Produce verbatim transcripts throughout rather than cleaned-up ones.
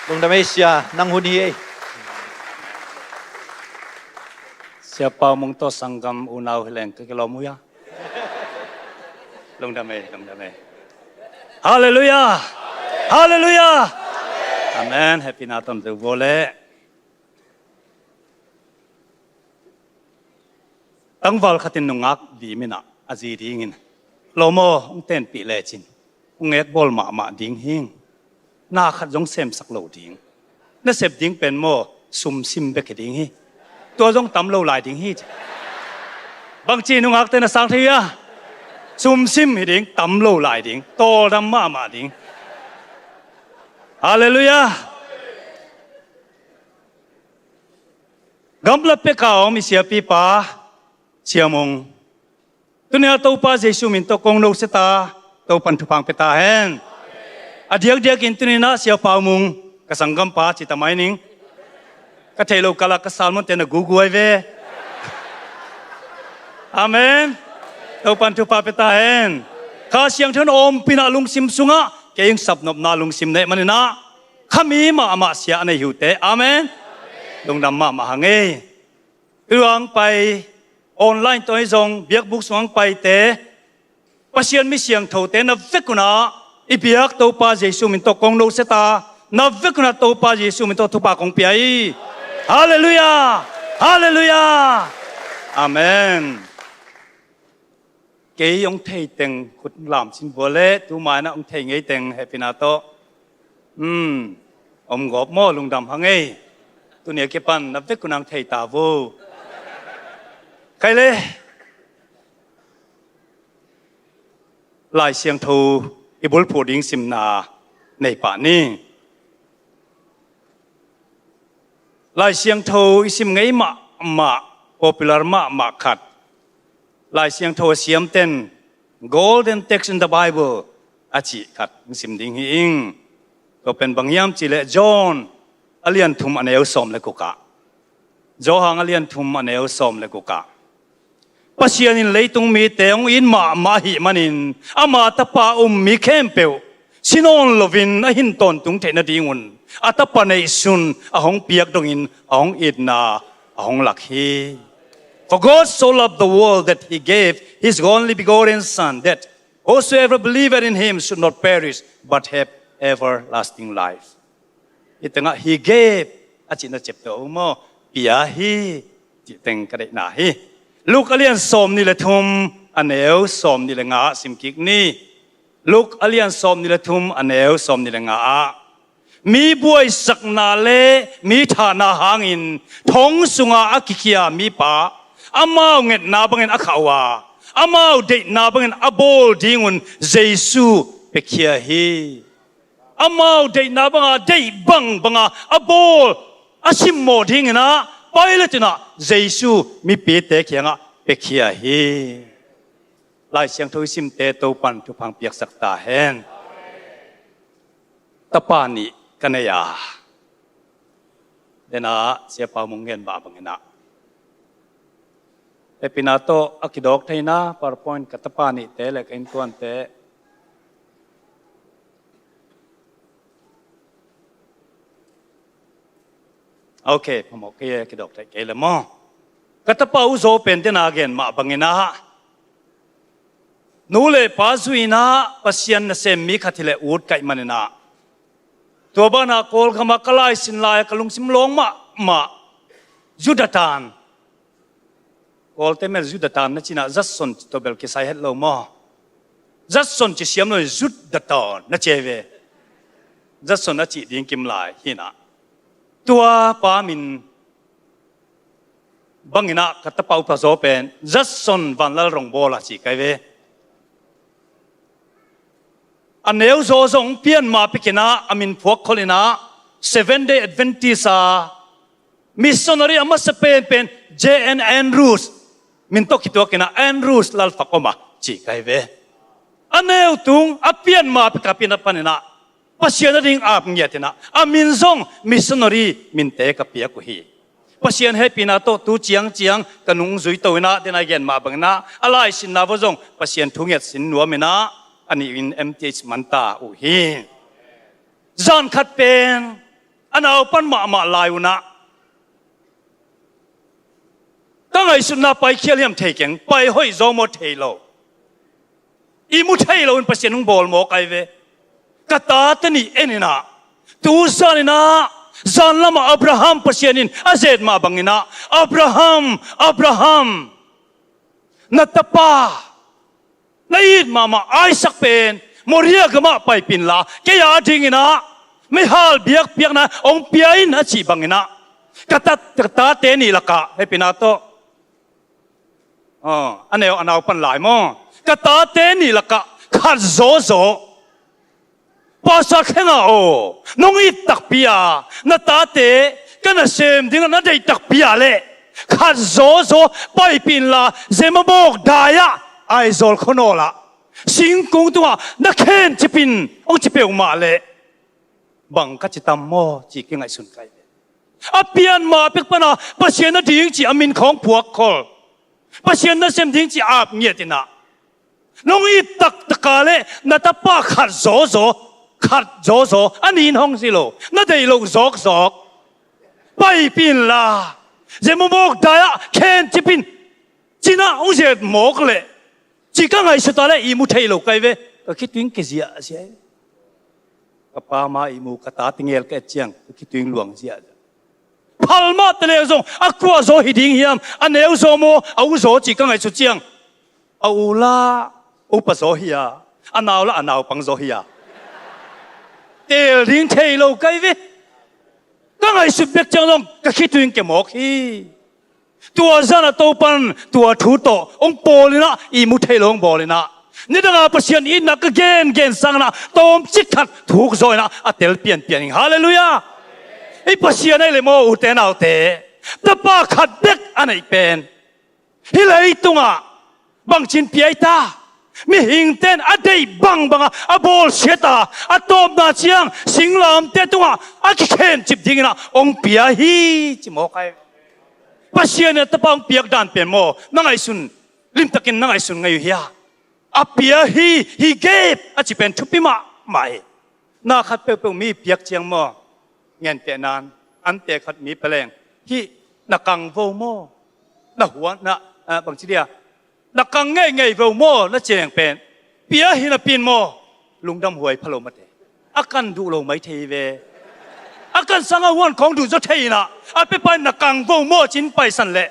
Lungdam ei sia, nang hun hi ei. Sia Pau Mung tawh sanggam unau hi leng ka kilawm uh ia. Lungdam ei, lungdam ei. Halleluiah. Halleluiah. Amen. Happy na ton tu bole. Tangval khatin nungak dim in ah a zi dingin, lo maw, hong tenpih lecin hong ekbawl mahmah ding hing. Na khat zong semsak lo ding. Na sep ding pen maw, sumsim bek hi ding hi. Tua zong tam lo lai ding hi ci. Bangci nungakte na sang thei uh ia? Sumsim hi ding, tam lo lai ding, tawldam mahmah ding. Halleluiah. Gamla peka om i siapipa Sia Mung, tuni-a Topa Jesu min tawh kong no seta, Topan thupha pia ta hen. A diakdiakin tuni-in ah Sia Pau Mung ka sanggampa ci ta mai ning. Ka theih loh kalak ka salmonte na guguai ve. Amen. Topan thupha pia ta hen. Kha Siangtho in a ompihna lungsim sungah kei hong sapnopna lungsim nei manin ah, kha mi mahmah sia a nei hi uh teh. Amen. Lungdam mahmah hang ei. Tua hong pai, online tawh hi zong biakbuk sung hong paite, Pasian mi siangthote na vek un ah i biak Topa Jesu min tawh kong no seta, na vek un ah Topa Jesu min tawh thupha kong pia hi. Halleluiah. Halleluiah. Amen. Kei hong thei teng khut lam sin bua le, tu mai-in ah hong thei ngei teng hehpihna tawh, um, om gawp maw, lungdam hang ei. Tuni a kipan na vek un ah hong thei ta vo. Kei le, Lai Siangtho i bulphuh ding simna nei pah ni. Lai Siangtho i sim ngei mahmah, popular mahmah khat, Lai Siangtho a siamten Golden Text in the Bible a cih khat hong sim ding hi ing. Tua pen bang hiam cih leh John a lian thum a neu sawm le guk ah. Johan a lian thum a neu sawm le guk ah, Pasian in leitung mite hong it mahmah ahih manin ama tapa a um mi khempeuh si nawn loin a hin tawntung theih nadingun a tapa neihsun a hong piak dongin a hong itna a hong lak hi. For God so loved the world that he gave his only begotten Son, that whosoever believeth in him should not perish but have everlasting life. Hih tengah he gave a cihna ciapteh uh maw, pia hi, cih teng ka deihna hi. Luke a lian sawm nih le thum a neu sawm nih le nga ah sim kik ni. Luke a lian sawm nih le thum a neu sawm nih le nga ah, mi buaisakna le mi thahna hangin thong sunga a kikhia mipa, amau ngetna bangin a khah uh a, amau deihna bangin a bawl dingun Jesu piakhia hi. Amau deihna banga, deih bangbanga a bawl, a simmawh dingin ah Pilate in ah Jesu mipite kiangah piakhia hi. Lai Siangtho i simte Topan thupha piaksak ta hen. Tapa nih ka nei a, denah Sia Pau Mung gen mah bangin ah, hehpihna tawh a kidawk theihna PowerPoint ka tapa nihte le ka innkuante. Ok, phamawh kei e, kidawk theih kei le maw. Ka tapa uh zaw pen denah gen mah bangin ah, nu le pa zuihna ah Pasian nasem mi khat hi leh ut ka hih manin ah, tua banah Kawlgam ah ka laisin lai-a ka lungsim lawng mahmah Judah tan. Kawlte mel Judah tan na cih in ah Judson ci tawh bel kisai het lo maw. Judson ci siam loin Judah tan na ci hi ve. Judson a cih ding kim lai hi in ah, tua pa min bangin ah ka tapa upa zaw pen Judson Vanlalrongbawl a ci ka hi ve. A neu zaw zong pianma pikin ah a min phuak kholin ah Seventh Day Adventist a missionary a masa penpen J N Andrews min tawh kituakin ah Andrews Lalfakoma ci ka hi ve. A neu tung a pianma pika pina panin ah Pasian a ding ap ngiatin ah a min zong missionary minte ka piak uh hi. Pasian hehpihna tawh tu ciangciang ka nung zui to in ah, denah gen mah bangin ah a laisinna vua zong Pasian thu ngiat sin nuamin ah a nih in M T H man ta uh hi. Zan khat pen A naupan mahmah lai unah ka ngaihsutna paikhial hiam thei keng, pai hoih zaw maw thei lo. I mu thei lo in Pasian hong bawl mawk ai ve. Ka tate nih en inah, tu zan inah, zan lamah Abraham Pasian in a zet mah bang inah, "Abraham, Abraham, na tapa, na it mahmah Isaac pen Moria gamah paipih inla, kei a ding inah meihal biakpiakna hong pia in," a cih bang inah, ka tat, ka tate nih lakah, hepina tawh, aw, a neu a naupan lai maw, ka tate nih lakah khat zawzaw, Pastor Khenga aw, nong it takpi a, na tate ka nasem dingah na deih takpi a leh, khat zawzaw paipih inla, Zemamawk dai-ah, Aizawl khuanawl ah singkung tungah na khencip in, hong ci peuhmah leh, bang ka ci tam maw, ci kingaihsun kai ve. A pian mah pek pana Pasian a ding ci a min khawng puak khol, Pasian nasem ding ci ap ngiat inah, nong it taktak a leh na tapa khat zawzaw, khat zawzaw, a nih in hong si lo, na deih loh zawkzawk paipih inla, Zemamawk dai-ah khencip in, ci-inah hong zet mawk leh, ci ka ngaihsut a leh i mu thei lo kai ve. Ka khitui in kiziahziah hi. Ka pa ma i mu, ka tate ngel ka et ciang ka khitui in luang ziahziah. Phal mah ta leng zong a kua zaw hi ding hiam, a neu zaw maw, a u zaw, ci ka ngaihsut ciang, a u la, upa zaw hi a, a nau la, a naupang zaw hi a, teel ding thei lo kai ve. Ka ngaihsut bek ciang zong ka khitui in kia mawk hi. Tua zan a Topan tua thu tawh hong pawl inah, i mu thei lo hong bawl inah, nidanga Pasian itna ka gengen sang inah tawmcik khat thuk zaw inah a tel pianpian ing. Halleluiah. I Pasian ahih leh maw, ute naute, tapa khat bek a neih pen, hih leitungah bangci in pia i ta? Mihingte in a deih bangbang a, a bawlsiat a, a tawpna ciang singlamteh tungah a kikhencip ding inah hong pia hi, ci mawk ai. Pasian in a tapa hong piak dan pen maw, na ngaihsun, limtakin na ngaihsun ngei uh hia? A pia hi, he gave, a ci pen thupi mahmah hi. Na khat peuhpeuh mi piak ciang maw, ngentehna-in, ante khat mi pia leng, hih na kangvo maw, na huan, na, ah, bangci dia, na kang ngeingei vo maw, na ci leng pen, pia hi napi-in maw, lungdam huai pha lo mate. A kan duh lo mai thei ve. A kan sang a huan khawng duh zaw thei inah, a piapa in na kangvo maw ci-in paisan leh,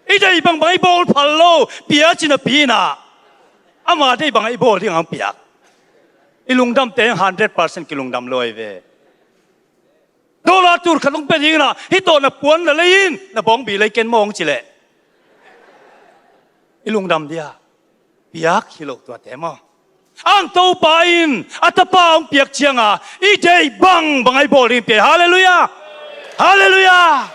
i deih bangbang i bawl phal lo, pia ci napi inah, ama deih bangah i bawl dingah hong piak. I lungdamte hundred percent kilungdam lo ai ve. Dollar tul khat hong pia ding inah, hih tawh na puan na lei in, na bawngbi lei ken maw hong ci leh, i lungdam dia? Piak hi lo tuate maw. Ang Topa in a tapa hong piak cianga i deih bangbang a i bawl ding pia hi. Halleluiah. Halleluiah.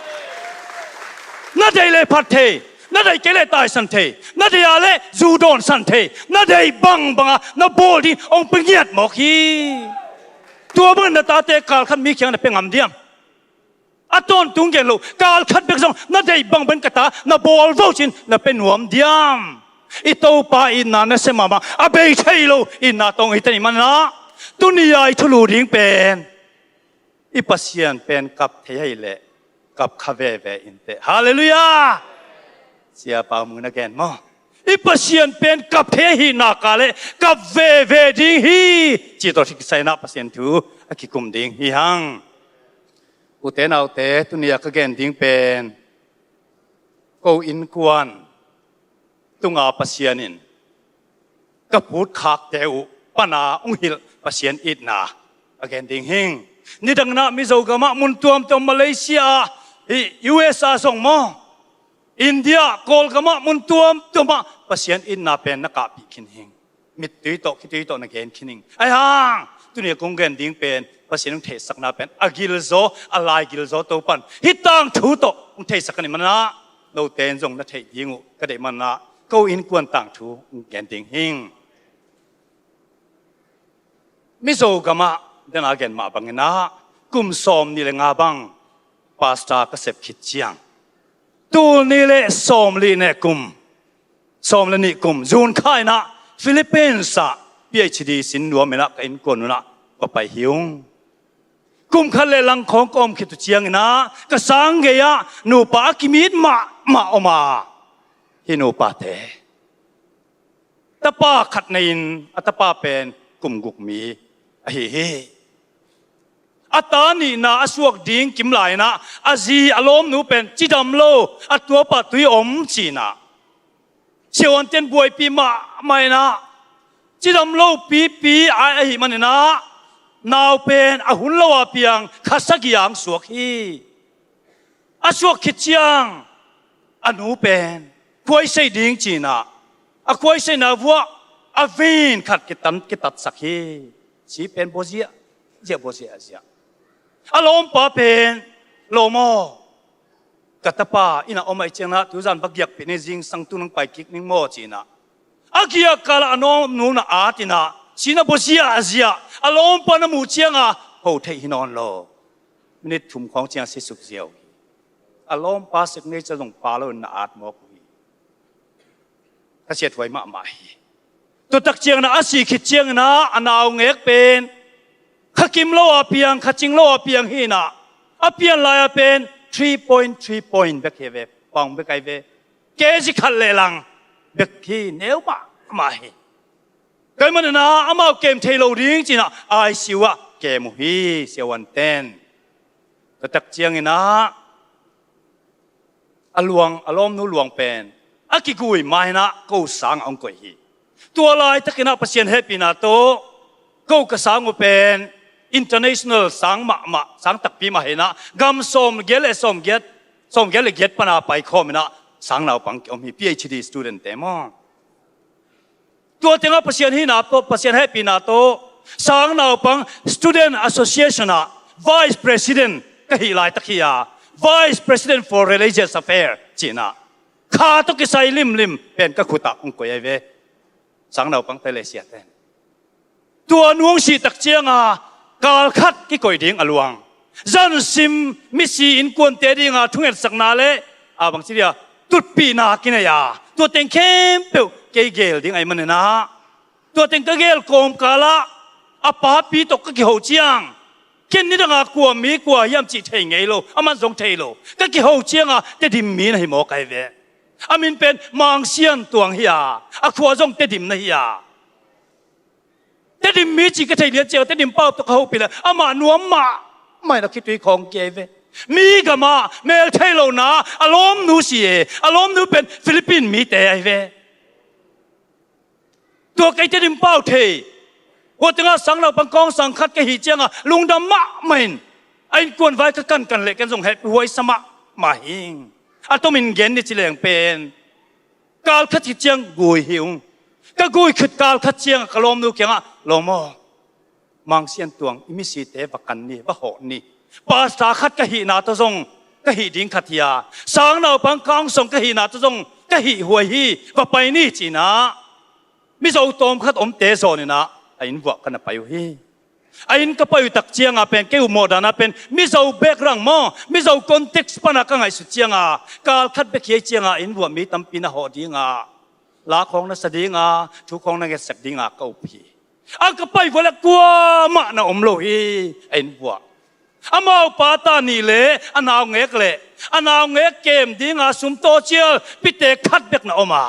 Na deih leh phat thei, na deih kei leh taisan thei, na deih a leh zu dawnsan thei, na deih bangbang a na bawl ding hong pia ngiat mawk hi. Tua bangin na tate kal khat mi kiang na pia ngam diam? A tawntung gen lo, kal khat bek zong na deih bangbang ka ta na bawl vo ci-in na pia nuam diam? I Topa itna nasia mahmah, a bei thei lo itna tawng hi ta ni manah, tuni-a i thulu ding pen, i Pasian pen kap thei ahih leh kap kha veve inteh. Halleluiah. Sia Pau Mung na gen maw, i Pasian pen kap thei ahih nak leh kap veve ding hi, cih tawh kisai inah Pasian thu a kikum ding hi hang. Ute naute, tuni-a ka gen ding pen, ko innkuan tunga Pasian in ka putkhakte uh pana hong hilh Pasian itna a gen ding hing. Nidang inah Mizo gamah mun tuamtuam, Malaysia ah, i U S A zong maw, India, Kawlgamah mun tuamtuamah Pasian itna pen na kahpih khin hing. Mittui tawh, khitui tawh na gen khin hing. Ahi hang, tuni-a kong gen ding pen Pasian hong theihsakna pen a gilzaw, a lai gilzaw Topan hih tangthu tawh hong theihsak ka hih manah, note in zong na theih ding uh ka deih manah, ko innkuan tangthu hong gen ding hing. Mizo gamah, dena gen mah bang inah, kum sawmnih le nga bang pastor ka sep khit ciang, tul nih le sawmli ne kum, sawm le nih kum, June kha inah Philippines ah P H D sin nuam inah ka innkuan un ah va pai hi ung. Kum khat le lang khawng ka om khit uh ciangin ah ka sang gei-ah nupa a kimit mahmah om a, hih nupate tapa khat nei-in a tapa pen kum guk mi ahi hi. A ta nihna a suak ding kim lai-in ah a zi a lawmnu pen cidam lo, a tuapa tui om ci-in ah siavuante'n buaipi mahmah in ah, cidam lo pipi a, ahih manin ah nau pen a hun lo a piang kha sagih a hong suak hi. A suak khit ciang a nu pen khuaiseih ding ci-in ah a khuaiseihna vuah a vin khat kitan kitatsak hi. Zi pen bua ziahziah, bua ziahziah. A lawmpa pen, "Lawm aw, ka tapa inn ah om ahih ciangin ah tuzan va giakpih ni, zingsang tu-in hong pai kik ning maw?" ci-in ah a giak kal ah a lawmnu na at in ah zi na bua ziahziah. A lawmpa na muh ciang a ho theih hi nawn lo. Minit thum khawng ciang a sisuk ziau hi. A lawmpa signature zong pha lo-in na at mawk uh hi. Ka siathuai mahmah hi. Tua tak ciangin ah a sih khit ciangin ah a naungek pen kha kim lo a piang, kha cing lo a piang hi-in ah a pian lai-a pen three point three point bek hi ve, pound bek ahi ve. Kezi khat le lang bek hi, neu mahmah hi. Tua ahih manin ah amau kem thei lo ding ci-in ah I C U ah kem uh hi siavuante'n. Tua tak ciangin ah a luang, a lawmnu luang pen a kigui ma-in ah ko sang ah hong koih hi. Tua laitakin ah Pasian hehpihna tawh ko ka sang uh pen international sang mahmah, sang takpi mah hi-in ah gam sawmgiat le sawmgiat, sawmgiat le giat pan a paikhawm in ah sang naupang ki-om hi, P H D student-te maw. Tua teng ah Pasian hihna tawh, Pasian hehpihna tawh sang naupang Student Association ah Vice President ka hih laitak hi a, Vice President for Religious Affair ci-in ah kha tawh kisai limlim pen ka khut ah hong koih ahi ve. Sang naupangte le siate'n. Tua nu hong sih tak ciang a kal khat kikoih ding a luang. Zansim misi innkuante ding a thungetsakna le a bangci dia tutpihna kinei a, tua teng khempeuh kei geel ding ahih manin ah tua teng ka geel kawmkal ah a papi tawh ka kiho ciang, ken nidang a kua mi kua hiam cih thei ngei lo, aman zong thei lo. Ka kiho ciang a Tedim mi na hi mawk ahi ve. A min pen Mang Sian Tuang hi a, a khua zong Tedim na hi a. Tedim mi cih ka theih lian ciang Tedim pau tawh ka hopih leh amah nuam mahmah in a khitui khawng kia hi ve. Mi gam ah mel thei lo-in a lawmnu si e, a lawmnu pen Philippine mite ahi ve. Tua kei Tedim pau thei, hua teng ah sang naupang kawngsang khat ka hih ciang a lungdam mahmah in a innkuan vai ka kankan leh ken zong hehpih huai sa mahmah hing. A tomin gen ni ci leng pen kal khat khit ciang gui hi ung. Ka gui khit kal khat ciang a ka lawmnu kiang ah, "Lawm aw, Mang Sian Tuang i misite va kan ni, va hawh ni. Pastor khat ka hihna tawh zong ka hih ding khat hi a, sang naupang kawngsang ka hihna tawh zong ka hih huai hi, va pai ni," ci-in ah Mizo tawm khat omte zawn in ah a inn vuah ka na pai uh hi. A inn ka pai uh tak ciang a pen kei uh mawh dan a pen Mizo background maw, Mizo context pan a ka ngaihsut ciang a kal khat bek hi ciang a inn vuah mi tampi na hawh ding a, la khawng na sa ding a, thu khawng na ngetsak ding a ka up hi. A ka pai vuah leh kuamah na om lo hi a inn vuah. Amau pa ta nih le a naungek le a naungek kem ding a sum tawh cial pite khat bek na om a,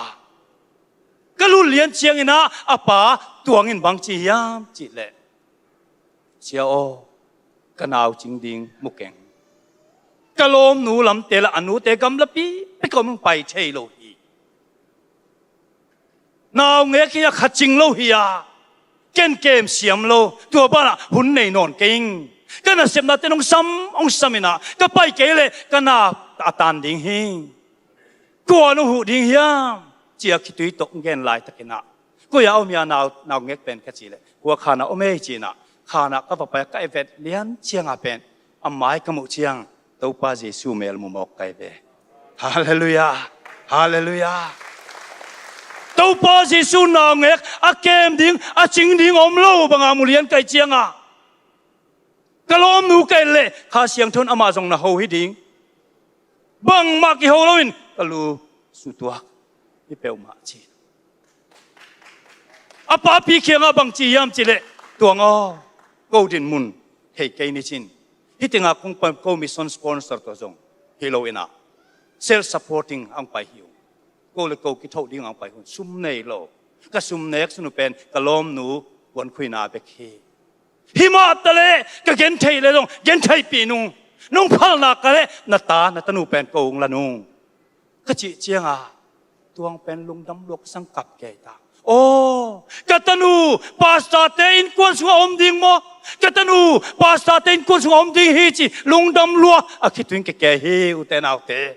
ka lut lian ciangin ah a pa Tuang in bang ci hiam cih leh, "Sia aw, ka nau cing ding mu keng. Ka lawmnu lamte le a nute gamlapi bek om, pai thei lo hi. Naungek hi a, kha cing lo hi a, ken kem siam lo, tua banah hun nei nawn kei ing. Ka nasepnate hong sam, hong sam in ah ka pai kei leh ka na a tan ding hi. Kua na huh ding hiam?" ci-a khitui tawh gen laitakin ah, "Koi-ah om hia nau, naungek pen?" ka cih leh, "Hua khan ah om ei," ci-in ah khan ah ka va pai a, ka i vet lian ciang a pen a mai ka muh ciang Topa Jesu mel mu mawk ka hi ve. Halleluiah. Halleluiah. Topa Jesu naungek a kem ding, a cing ding om lo bang a mu lian ka hih ciang a, ka lawmnu ka et leh Kha Siangtho in amah zong na ho hi ding. Bangmah kiho loin ka lu sutuak hi peuhmah ci. A papi kiangah bang ci hiam cih leh, "Tuang aw, ko dinmun thei kei ni," ci-in Hih tengah kong pai ko mission sponsor tawh zong hi lo inah, self supporting ang pai hi uh. Ko le ko kithoh ding ang pai hun, sum nei lo. Ka sum nek sunu pen ka lawmnu puan khuina bek hi. Hi mah ta leh ka gentheih le zong gentheihpih nung, nong phalna ka leh na ta na tanu pen ko ung la nung ka cih cianga, tuang pen lungdam luak sang kap kei ta. Aw, ka tanu pastor te innkuan sungah om ding maw? Ka tanu pastor te innkuan sungah om ding hi ci lungdam luak a khitui in kei kei hi, ute naute.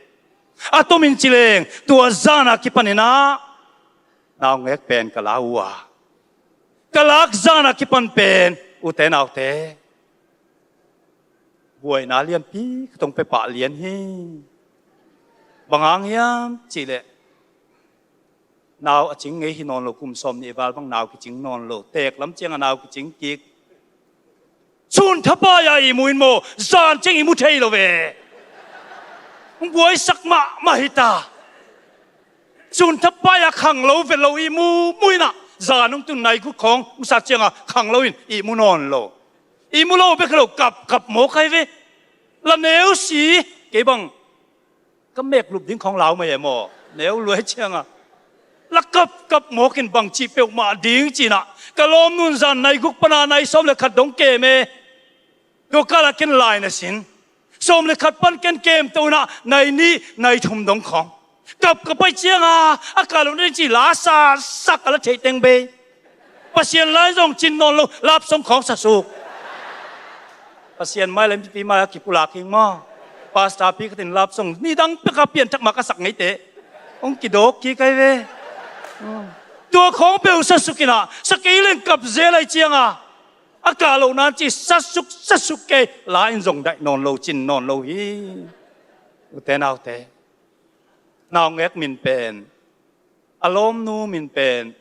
A tomin ci leng tua zana kipaninah naungek pen ka la uh a, ka lak zana kipan pen, ute naute, buaina lianpi ka tong pepah lian hi. Bang hang hiam cihleh, nau a cing ngei hi nawn lo, kum sawm nih val bang nau kicing nawn lo, teek lam cianga nau kicing kik. Sun thapai-a ihmu in maw, zan ciang ihmu thei lo ve. Hong buaisak mahmah hi ta. Sun thapai-a khang lo vet lo ihmu mu inah, zan hong tun nai gut khawng hong sak cianga khang lo in ihmu nawn lo. Ihmu lo bek hi lo, kapkap mawk ai ve. La neu si, kei bang ka mek lup ding khawng lau mai e maw? Neu luai cianga la kapkap mawk in bang cih peuhmah ding cinah, ka lawmnun zan nai guk pana nai sawm le khat dong kem e. Tua kala ken lai na sin, sawm le khat pan ken kem to inah nai nih nai thum dong khawng. Kapkap pai cianga a kah lo na ding ci la sa sak a la theih teng bei. Pasian lai zong cin nawn lo, love song khawng sa suk. Pasian mai le mipi mai a kipulak hing maw? Pastor pi khatin love song nidang peka pianthak mah ka sak ngeite. Hong kidawk kik ai ve. Tua khawng peuh sa suk inah, sa kei leng kap zel ai cianga, a kah lo nan ci sa suk sa suk kei, la in zong daih nawn lo, cin nawn lo hi. Ute naute, naungek min pen, a lawmnu min pen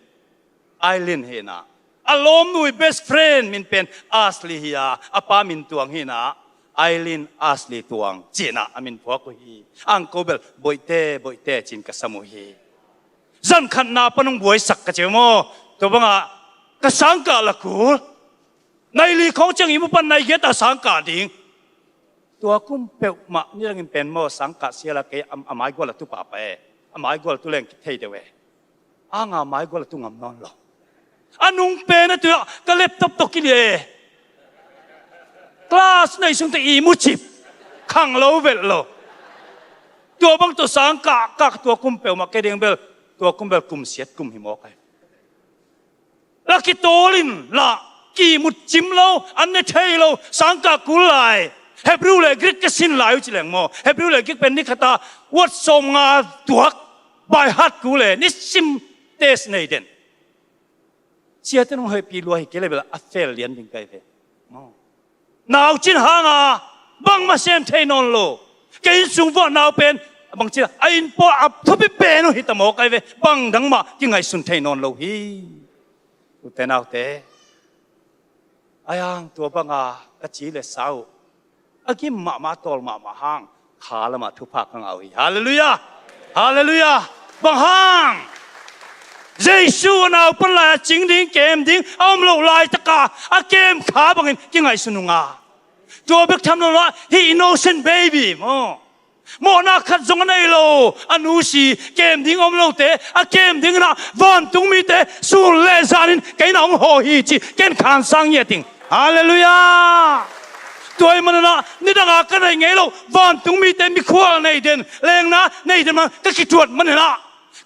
Aileen hi inah, a lawmnu i best friend min pen Ashley hi a, a pa min Tuang hi inah, Aileen Ashley Tuang cinah a min phuak uh hi. Ang ko bel Boihte, Boihte cin ka sam uh hi. Zan khatna pan hong buaisak ka ci uh maw? Tua bangah ka sangkah la kul. Nai li khawng ciang ihmu pan nai giat a sangkah ding. Tua kum peuhmah nidangin pen maw, sangkah siala kei a, a maigual a tu pahpah e. A maigual a tu leng kithei deuh e. Anga maigual a tu ngam nawn lo. A nung pen a tu ah ka laptop tawh kilia e. Class nei sungte ihmu cip, khang lo velh lo. Tua bang tawh sangkah kah tua kum peuhmah kei ding bel, tua kum bel kum siat kum hi mawk ai. La kitawl in la, kihmut cim lo, an ne thei lo, sangkah kul lai. Hebrew le Greek ka sin lai uh ci leng maw? Hebrew le Greek pen ni khata word sawmnga tuak, by heart kul e, nisim test nei den. Siate nong hoihpi lua hi kei le bel a fel lian ding kai ve. Nau cin hanga bangmah sem thei nawn lo. Kei inn sung vuah nau pen bang cin a inn pawl a thupi pen uh hi ta mawk ai ve. Bang dang mah kingaihsun thei nawn lo hi. Ute naute, a yang tua banga ka ci le sa uh a gim mahmah, a tawl mahmah hang kha lamah thupha ka ngah uh hi. Halleluiah. Halleluiah. Bang hang? Jesu a nau pan lai a cing ding, kem ding a om loh laitaka a kem kha bangin kingaihsun uh nga. Tua bek tham lo lah, hih innocent baby maw, mawhna khat zong a nei lo a nusi, kem ding om lote a kem ding inah vantung mite sun le zanin kei na hong haw hi ci ken khansang ngiat ing. Halleluiah. Tua ih maninah nidanga ka nei ngei lo vantung mite mikhual nei den, lengna nei den man ka kituat maninah,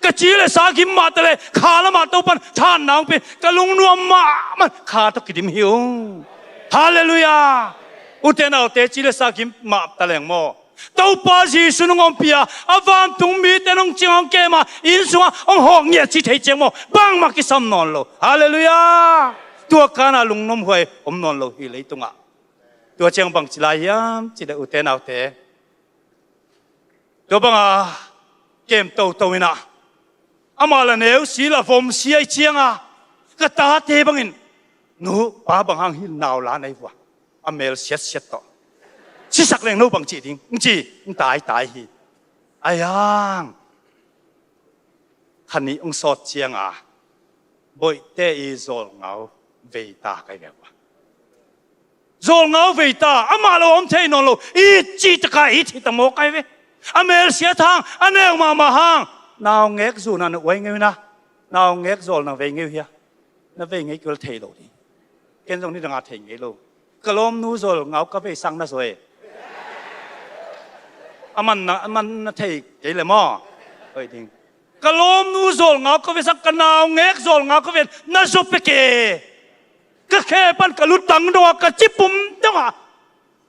ka ci le sa gim mah ta le kha lamah Topan thanna hong pe, ka lungnuam mahmah kha tawh kidim hi ung. Halleluiah. Ute naute, ci le sa gim mah ta leng maw, Topa Jesu nong ompih a, a vantung mite nong cing hong kem a, inn sungah hong hawk ngiat ci thei ciang maw, bangmah kisam nawn lo. Halleluiah. Tua kana lungnuam huai om nawn lo hi leitungah. Tua ciang bang ci lai hiam cih leh ute naute, tua banga kem toto inah, amah la neu si la vom si ai cianga, ka tate bangin, nu pa, bang hang hi nau la nei vua, a mel siatsiat tawh, sisak leng no bang cih ding, ng ci, ng taitai hi. Ai ang, kha nih hong sawt cianga Boihte i zawlngau vei ta kai ve vua. Zawlngau vei ta, amah lo om thei nawn lo. It cih taka it hi ta mawk ai ve. A melsia thang, a neu mahmah hang. Naungek zuna na uai ngeu hi na. Naungek zawl na vei ngeu hia? Na vei ngei kul thei lo ding. Ken zong ni danga thei ngei lo. Ka lawmnu zawlngau ka vei sang na zaw e. A man na, a man na thei kei le maw? Oi ding. Ka lawmnu zawlngau ka vei sang, ka naungek zawlngau ka vei na zaw pek e. Ka khe pan ka lutang dong a, ka cipum dong a.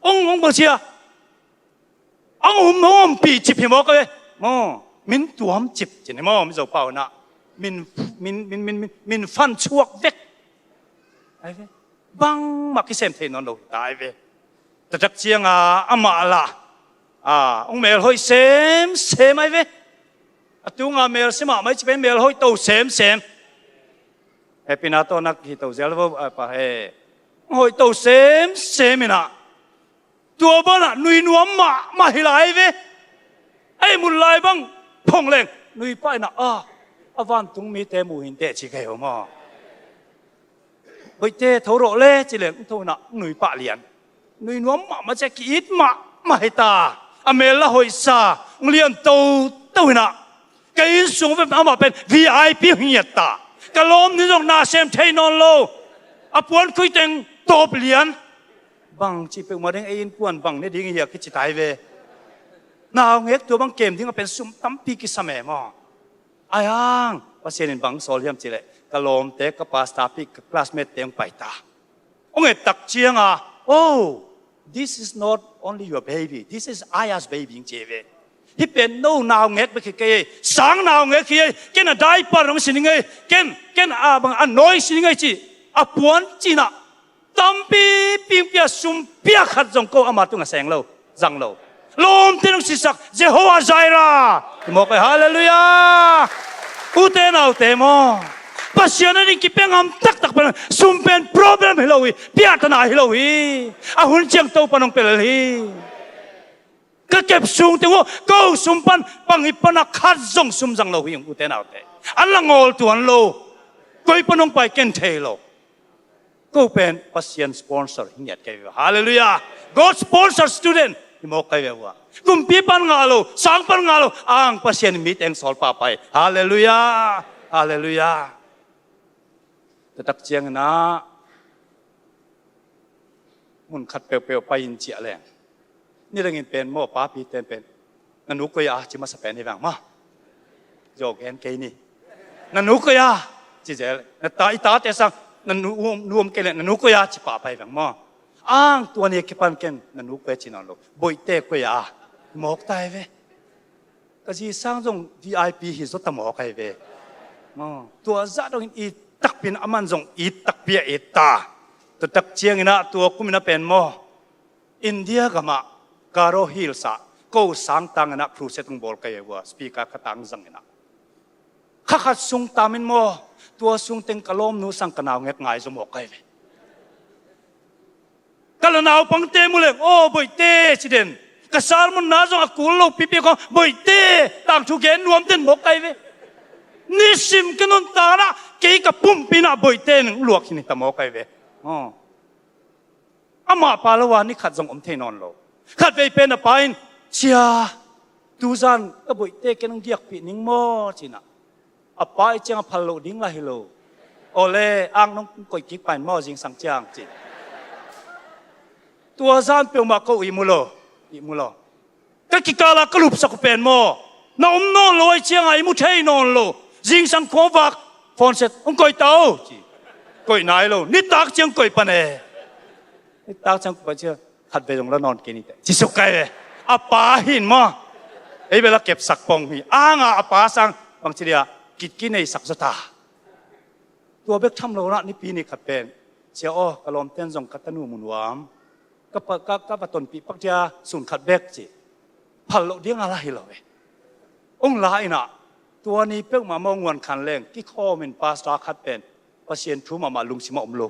Ong, ong bang sia. Ang um, ang um pi cip hi maw ka ve? Maw, min tuam cip cin hi maw, Mizo pau na. Min, min, min, min, min, min fan chuak vek. Ai ve. Bangmah kisem thei nawn lo ta ai ve. Taktak cianga amah la. A, ong mel hoih semsem ai ve. A tunga mel sim ah mai ci pen mel hoih to semsem. He pina to nak hi to zel vo, a pa he. Hoih to semsem ina. Tua banah nui nuam mahmah hi lai ve. Ei mun lai bang phong leng nui pah inah a, a vantung mite mu hinteh ci kei ho maw? Hoihte tho rawh le ci leng tho inah nui pah lian. Nui nuam mahmah cia ki-it mahmah hi ta. A mel la hoihsa lian toto inah. Ka inn sung ve amah pen V I P hi ngiat ta. Ka lawm ni zong na sem thei nawn lo. A puan khuiteng tawp lian. Bang ci peuhmah ding ei innkuan bang ne ding hia kici tai ve. Naungek tua bang kem ding a pen sum tampi kisam e maw? Ai hang Pasian in bang sawl hiam cileh ka lawmte, ka pastor pi, ka classmate te hong pai ta. Hong et tak cianga, oh, this is not only your baby, this is Aya's baby, hing ci ve. Hi pen no naungek bek hi kei ei, sang naungek hi ei, ken a diaper hong sin hi ngei, ken, ken a bang a nawi sin hi ngei ci, a puan cinah tampi pingpia sumpia khat zong ko ama tungah seng lo, zang lo. Lawmte nong sisak Jehovah Jireh. Mawk ai, halleluiah. Ute naute maw, Pasian a ding kipia ngam taktak pen sum pen problem hi lo hi, piahtana hi lo hi. A hun ciang Topa nong pia lel hi. Ka kep sung teng uh ko sum pan pang hi pana khat zong sum zang lo hi ute naute. An la ngawl tuan lo. Koi pan hong pai ken thei lo. Ko pen Pasian sponsor hi ngiat kai ve. Halleluiah. God sponsor student hi mawk kai ve uh a. Kumpi pan ngah lo, sang pan ngah lo, ang Pasian mi teng sawl pahpah hi. Halleluiah. Halleluiah. Taktak cianginah mun khat peuhpeuh pai in ciah leng. Nidangin pen maw papi ten pen na nu koi a ci masa pen hi vang maw? Zaw gen kei ni. Na nu koi a ci zel, na ta, i tate sang na nu um, nu um kei le na nu koi a ci pahpah hi vang maw? Ang tua ni kipan ken na nu koi a ci nawn lo. Boihte koi a mawk ta hi ve. Ka zi sang zong V I P hi zaw ta mawk ai ve. Maw, tua zah dongin it takpi in a man zong it takpi a it ta. Tua tak cianginah tua kuminah pen maw, India gamah Garo Hills ah ko sang tanginah crusade hong bawl kai ve uh a, speaker ka tang zanginah. Kha khat sung tamin maw, tua sung teng ka lawmnu sang ka naungek ngai zaw mawk ai ve. Ka la naupangte mu leng, aw Boihte ci den. Ka sermon na zong a kul lo pipi kong Boihte tangthu gen nuam den mawk ai ve. Nisim ka nuntakna kei ka pumpi na Boihte ning luak hi ni ta mawk ai ve. Aw. Amah pa lo a ni khat zong om thei nawn lo. Khat vei pen a pa in, sia, tuzan ka Boihte ken hong giakpih ning maw cinah. A pa i ciang a phal loh ding la hi lo. Awle ang nong koih kik pain maw zingsang ciang ci. Tua zan peuhmah ko i mu lo, i mu lo. Ka kikala ka lupsak uh pen maw, na om nawn lo ai cianga i mu thei nawn lo. Zingsang khuavak phone set hong koih ta o ci. Koih nai lo, nitak ciang koih pan e. Nitak ciang koih pan ciang khat vei zong la nawn kei ni teh ci suk kai ve. A pa hin maw, ei bel a kepsak pong hi anga a pa sang bangci dia kitki neisak zaw ta. Tua bek tham lo na nipi ni khat pen, sia aw ka lawmten zong ka tanu mu nuam, ka, ka, ka va tonpih pak dia sun khat bek ci. Phal loh dianga la hi lo e. Ong la inah tua ni peuhmah maw nguan khan leng kikhawmin pastor khat pen Pasian thu mahmah lungsimah om lo.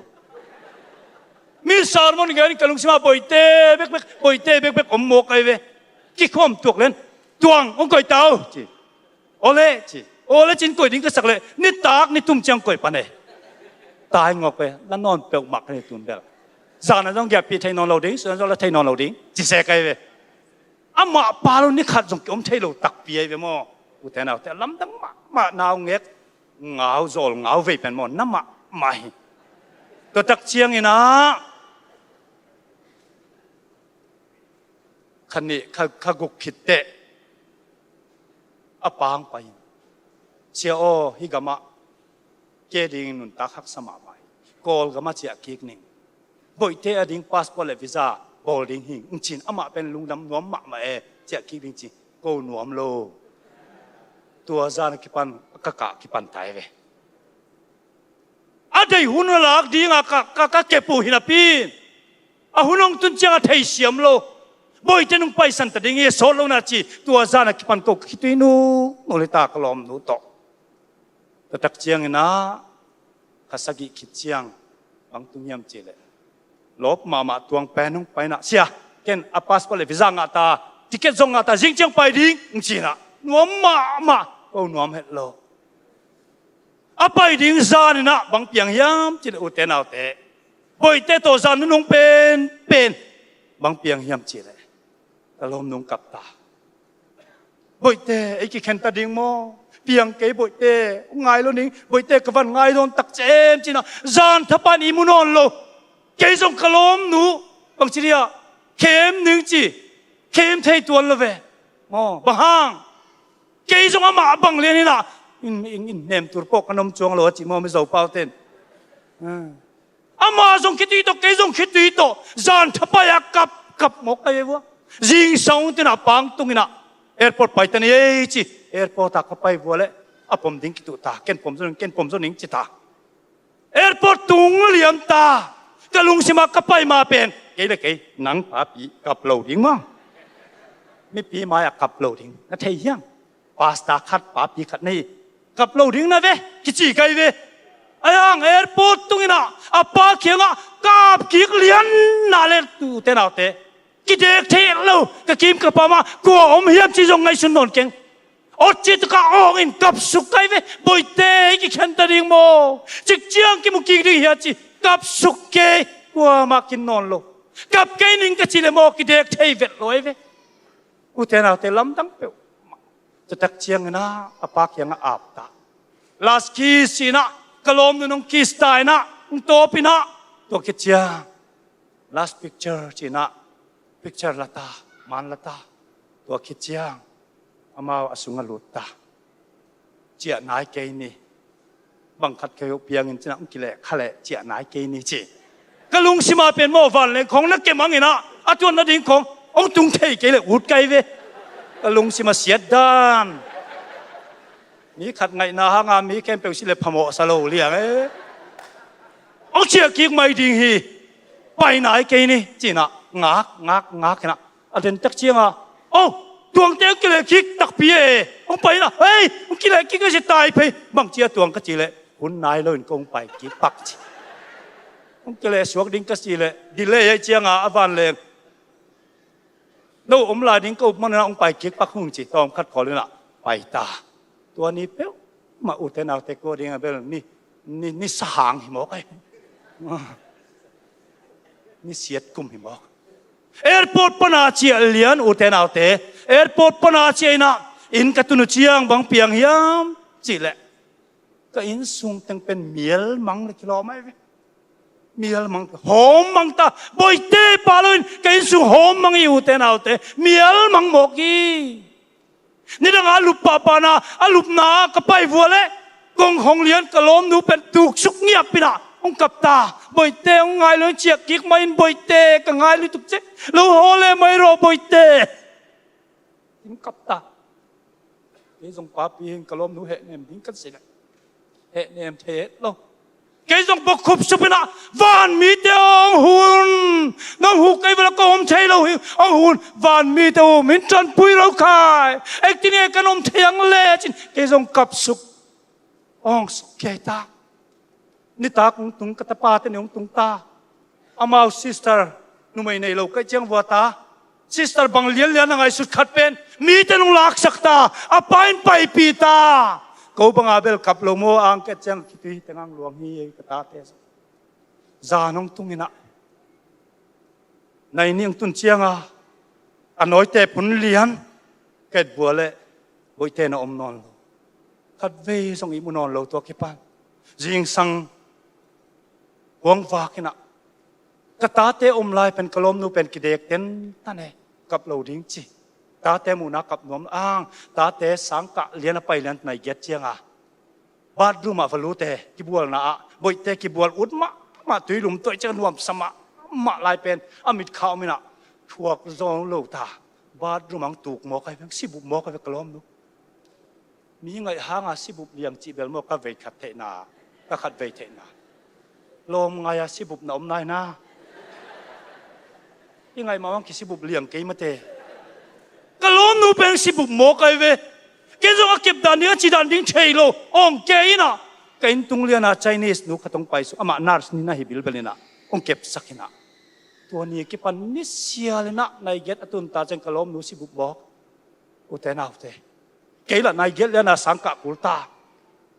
Mi sermon gen ka lungsimah Boihte bekbek, Boihte bekbek om mawk ai ve. Kikhawm tuak len tuang hong koih ta o ci. Awle ci. Awle cin koih ding ka sak leh nitak ni tum ciang koih pan e. Tai ngawk ve, la nawn peuhmah ka ni tun bel. Zan a zong giahpih thei nawn lo ding, sun a zong la thei nawn lo ding, ci se kai ve. Amah pa lo ni khat zong kiom thei lo takpi ai ve maw? Ute naute, lamdang mahmah, naungek ngau zawl ngau vei pen maw, na mahmah hi. Tua tak ciangin ah kha nih, kha, kha guk khit teh a pa hong pai in, "Sia aw, hih gamah ke dingin nuntak haksa mahmah hi. Kawlgamah ciah kik ning. Boihte a ding passport le visa bawl ding hing," hong ci in, amah pen lungdam nuam mahmah e, "Ciah kik ning," ci, "Ko nuam lo." Tua zan a kipan ka kah kipan tai ve. A deih hun a lak ding a ka, ka, ka kep uh hi napi in, a hun hong tun ciang a theisiam lo. Boihte nong paisan ta ding hi, a sawt lo na ci, tua zan a kipan ko ka khitui nunung hi ta, ka lawmnu tawh. Tua tak ciangin ah kha sagih khit ciang bang tung hiam cih leh, lawp mahmah tuang pen hong pai in ah, "Sia, ken a passport le visa ngah ta, ticket zong ngah ta, zing ciang pai ding," hong ci in ah, nuam mahmah, ko nuam het lo. A pai ding zan in ah bang piang hiam cih leh, ute naute, Boihte tawh zan nunung penpen bang piang hiam cih leh, ka lawmnu hong kap ta. "Boihte, ei kikhen ta ding maw? Piang kei Boihte, hong ngai lo ning, Boihte, ka van ngai dawn tak ciah em," ci in ah, zan thapan i mu nawn lo. Kei zong ka lawmnu bang ci dia, khem ning ci, khem thei tuan lo ve. Maw, bang hang? Kei zong amah bang lian in ah, in, in, in nem tur pawh ka nom cuang lo a ci maw, Mizo pau ten. Ah. Amah zong khitui tawh, kei zong khitui tawh, zan thapai a kap, kap mawk ka ve vua. Zingsang hong tun ah pang tung in ah, "Airport pai ta ni ei," ci. Airport ah ka pai vua leh a pom ding kituh ta, "Ken pom zo ning, ken pom zo ning," ci ta. Airport tung liam ta. Ka lungsim ah ka pai ma pen, "Kei le kei, nang papi kap lo ding maw? Mipi mai-ah kap lo ding, na thei hiam? Pastor khat, papi khat nei, kap lo ding na ve," kici kai ve. Ahi hang airport tung in ah a pa kiangah kap kik lian na le, ute naute, kidek thei lo, ka kim ka pam ah kua om hiam cih zong ngaihsun nawn keng. Awt cih takah awng in kap suk kai ve. "Boihte, ei kikhen ta ding maw? Cik ciang kimu kik ding hi a," ci, kap suk kei. Kuamah kin nawn lo. "Kap kei ning," ka cih leh maw, kidek thei vet lo ai ve. Ute naute, lamdang peuh. Tua tak ciangin ah a pa kiangah ap ta. Last kiss ci in ah, ka lawmnu nong kiss ta in ah, hong tawp in ah, tua khit ciang last picture ci in ah, picture la ta, man la ta. Tua khit ciang amau a sungah lut ta. "Ciah nai kei ni. Bang khat kei uh piang in," ci in ah, "hong kileh kha leh ciah nai kei ni," ci. Ka lungsim ah pen maw, vanleng khawng na kemang in ah, a tuan nading khawng hong tung thei kei leh ut kai ve. Ka lungsim a siat dan. Mi khat ngaihna hang a mi khempeuh si leh phamawh sa lo liang e. "Hong ciah kik mai ding hi. Pai nai kei ni," ci in ah, ngak, ngak, ngak in ah, a den tak ciang a, "Oh, tuangte hong kileh kik takpi e. Hong pai in ah, hei, hong kileh kik na si tai phei. Bang ci a tuang?" ka cih leh, "Hun nai lo in kong pai kik pak," ci. "Hong kileh suak ding ka cih leh, delay ahih ciang a, a vanleng, no om lai ding ka up man in ah hong pai kik pak hung," ci. Tawm khat khawl in ah pai ta. Tua ni peuhmah, ute naute, ko ding a bel ni, ni, ni sahang hi mawk ai. Ni siat kum hi mawk. Airport pan a ciah lian, ute naute. Airport pan a ciah in ah inn ka tun uh ciang bang piang hiam cih leh, ka innsung teng pen mial mang le kilawm ai ve. Mial mang, hawm mang ta. Boihte pa lo in ka innsung hawm mang hi, ute naute. Mial mang mawk hi. Nidang a lup pahpahna, a lupna ka pai vua leh, kong hong lian ka lawmnu pen tuksuk ngiap in ah hong kap ta. "Boihte, hong ngai lo in ciah kik mai in, Boihte, ka ngai lutuk cek. Lo haw le mai rawh, Boihte." Hong kap ta. Kei zong papi hi ing, ka lawmnu hehnem ding ka si leh, hehnem thei het lo. Kei zong bawkkhup sup in ah, "Vanmite aw, hong hun. Nong huh kei vua leh ka om thei lo hi, hong hun. Vanmite aw, min ṭanpui lo khai. Ei ti ni kan om thei ang le," ci in kei zong kap suk, awng suk kei ta. Nitak hong tung, ka tapate nih hong tung ta. Amau sister, numei nei lo ka hih ciang vua ta. Sister bang lianlian a ngaihsut khat pen mite nong laksak ta, a pa in paipih ta. Ko bang a bel kap lo maw, ang ka hih ciang khitui teng ang luang hi, ka tate. Zan hong tung in ah, Nai nih hong tun cianga a nawite phun lian, ka et bua leh boihte na om nawn lo. Khatvei zong i mu nawn lo tua kipan. Zingsang kuang vak inah ka tate om lai pen ka lawmnu pen kidek tentan e, kap lo ding ci. Tate muhna kap nuam ang, tate sangkah lian a pai lian nai giat cianga bathroom ah va lut e, kibualna ah boihte kibual ut mahmah, tui lum tuai ciang nuamsa mahmah lai pen a mit kha om inah thuak zaw lo ta. Bathroom ah hong tuk mawk ahi ve, sibup mawk ahi ve ka lawmnu. Mi ngaih hanga sibup liang cih bel maw, ka vei khat theihna, ka khat vei theihna. Lawm ngai-a sibup na om nai na. I ngaih mah bang kisibup liang kei mate. Ka lawmnu pen sibup mawk ahi ve. Ken zong a kep dan ding, a ci dan ding thei lo. Ong kei inah ka inn tung liana Chinese nu khat hong pai suk, amah nurse ni na hi bilbel inah hong kepsak inah. Tua ni kipan ni sial inah nai giat a tun ta ciang ka lawmnu sibup mawk. Ute naute, kei lah nai giat liana sangkah kul ta.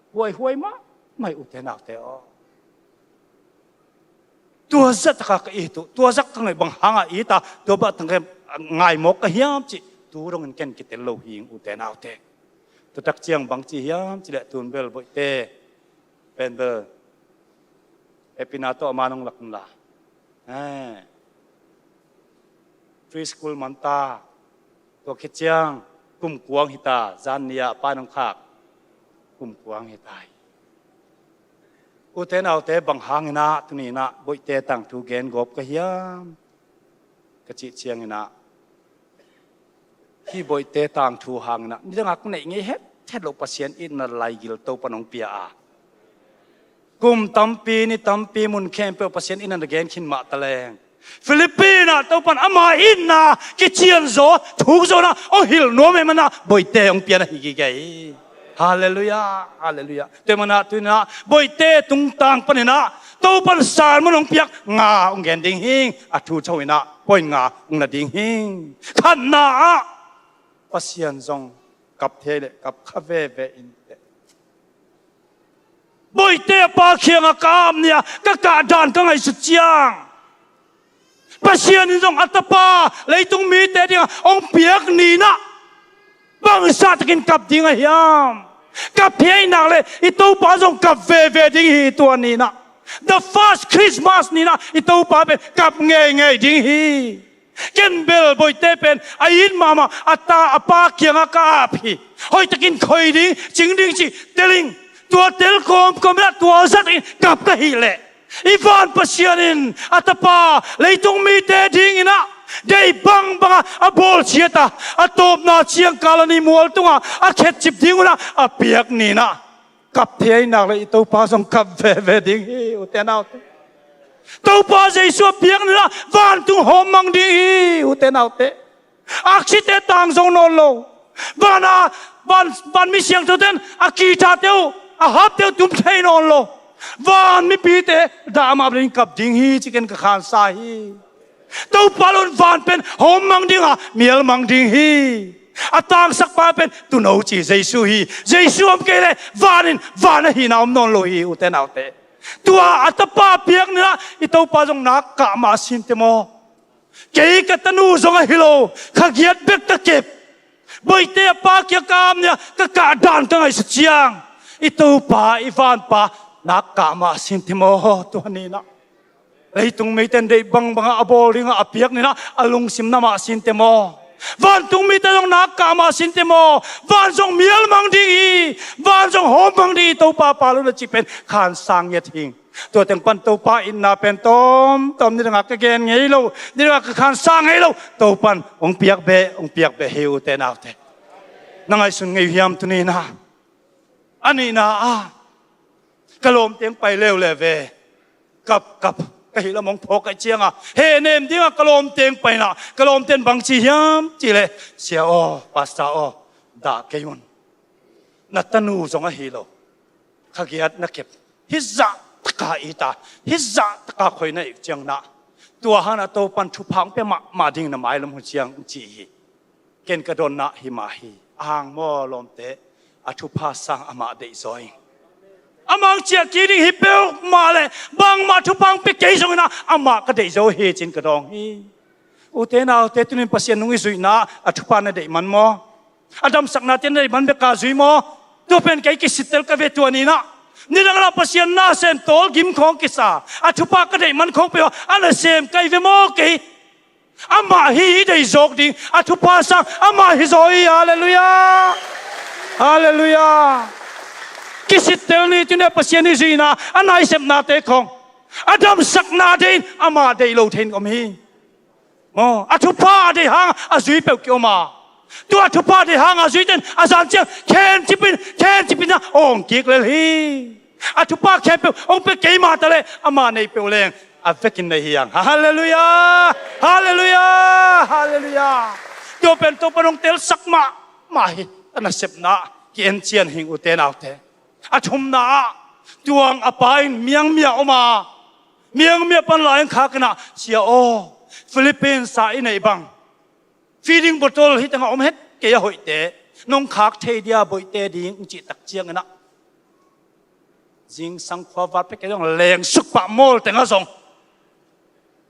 Huaihuai mahmah hi ute naute aw. Tua zah taka ka it uh, tua zah ka ngaih bang hanga it a, tua bah taka ngai mawk ka hiam cih tu dongin ken kitel lo hing ute naute. Tua tak ciang bang ci hiam cih leh tun bel boihte pen bel Happy na tawh a man hong lak unla. Eh. Preschool man ta. Tua khit ciang kum kuang hita, zan ni-a a pa in hong khak. Kum kuang hita hi. Ute naute, bang hang inah tuni inah boihte tangthu gen gawp ka hiam ka cih ciang inah, hih boihte tangthu hang inah nidangah ka neih ngei hethet loh Pasian itna laigil Topan hong pia a, kum tampi ni tampi mun khempeuh Pasian itna na gen khin mah taleng, Philippi inah Topan ama itna kicianzaw thukzawhna hong hilh nuam ahih manah boihte hong pian ahi gige hi. Halleluiah, halleluiah. Tua manah tu inah boihte tungtang pan inah Topan sermon hong piak nga hong gen ding hing. A thu cho inah point nga hong na ding hing. Khatna ah Pasian zong kap thei leh kap kha veve inteh. Boihte a pa kiangah ka ap ni-a ka kah dan ka ngaihsut ciang Pasian in zong a tapa leitung mite dingah hong piak ni inah bangzah takin kap ding a hiam? Kap thei nak leh i Topa zong kap veve ding hi tua ni inah. The first Christmas ni inah i Topa pen kap ngeingei ding hi. Ken bel boihte pen a it mahmah a ta a pa kiangah ka ap hi. Hoihtakin khoi ding, cing ding cih tel ing. Tua tel kawmkawm inah tua zah takin kap ka hih leh i van Pasian in a tapa leitung mite ding inah deih bangbangah a bawlsiat a, a tawpna ciangkal a ni mual tungah a khetcip ding unah a piak ni inah kap thei nak leh i Topa zong kap veve ding hi ute naute. Topa Jesu a piak ni inah vantung hawm mang ding hi ute naute. Aksite tang zo nawn lo. Vana, van, van mi siangthote in a kithate uh, a hapte uh tum thei nawn lo. Van mipite dah mah bangin kap ding hi ci ken ka khansa hi. Topa lo in van pen hawm mang ding a, mial mang ding hi. A tangsakpa pen tuuno ci Jesu hi. Jesu om kei leh van in van ahihna om nawn lo hi ute naute. Tua a tapa piak ni inah i Topa zong nak kah mah a sinte maw? Kei ka tanu zong ahi lo, kha giat bek ka kep. Boihte a pa kiangah ka ap ni-a ka kah dan ka ngaihsut ciang i Topa, i vanpa nak kah mah a sinte maw tua ni inah? Leitung mite in deih bangbangah a bawl dingah a piak ni inah a lungsim na mah a sinte maw? Vantung mite zong nak kah mah a sinte maw? Van zong mial mang ding hi. Van zong hawm mang ding hi Topa pa lo in a cih pen khansa ngiat hing. Tua teng pan Topa itna pen tawmtawm nidangah ka gen ngei lo, nidangah ka khansa ngei lo. Topan hong piak beh, hong piak beh hi ute naute. Na ngaihsun ngei uh hiam tuni inah? A nihna ah ka lawmte hong pai leuleu ve. Kap, kap, ka hih lam hong phawk ahih cianga hehnem dingah ka lawmte hong pai inah ka lawmte in bang ci hiam cih leh, Sia aw, Pastor aw, dah kei un. Na tanu zong ahi lo, kha giat na kep. Hih zah taka it a, hih zah taka khoi na it ciang inah tua hang inah Topan thupha hong pia mahmah ding na mailam hun ciang ci hi. Ken ka dawnna hi mah hi. Ahang maw lawmte, a thupha sang amah deihzaw ing. Amah hong ciah kik ding hi peuhmah leh bangmah thupha hong pia kei zong inah amah ka deihzaw hi ci-in ka dawng hi. Ute naute, tunin Pasian nung i zuihna a thupha na deih man maw? A damsaknate na deih man beka zui maw? Tua pen kei kisittel ka ve tua ni-in ah. Nidang ah Pasian nasem tawlgim khawng kisa a thupha ka deih man khawng peuh a nasem ka hi ve maw kei? Amah hi i deih zawk ding a thupha sang amah hi zaw hi. Halleluiah. Halleluiah. Kisittel ni, tunin Pasian i zuihna a naisepnate khawng a damsaknate in amah deih lo thei in om hi. Aw, a thupha a deih hang a zui peuh ki-om a, tua a thupha a deih hang a zuite in a zan ciang khencip in, khencip in a awng kik lel hi. A thupha khempeuh hong pia kei mah taleh amah nei peuh leng a vekin nei hi hang. Halleluiah. Halleluiah. Halleluiah. Tua pen Topa nong telsak mahmah hi. A nasepna ki-en cian hing, ute naute. A thumna ah tuang a pa in Myanmar ah om a, Myanmar pan lai-in khak in ah, "Sia aw, Philippines ah i neih bang feeding bottle hi tengah om het kei a, hoihte, nong khak thei dia, bawihte ding," cih tak ciangin ah zingsang khuavat pek kei zong lengsuk pah, mawl tengah zong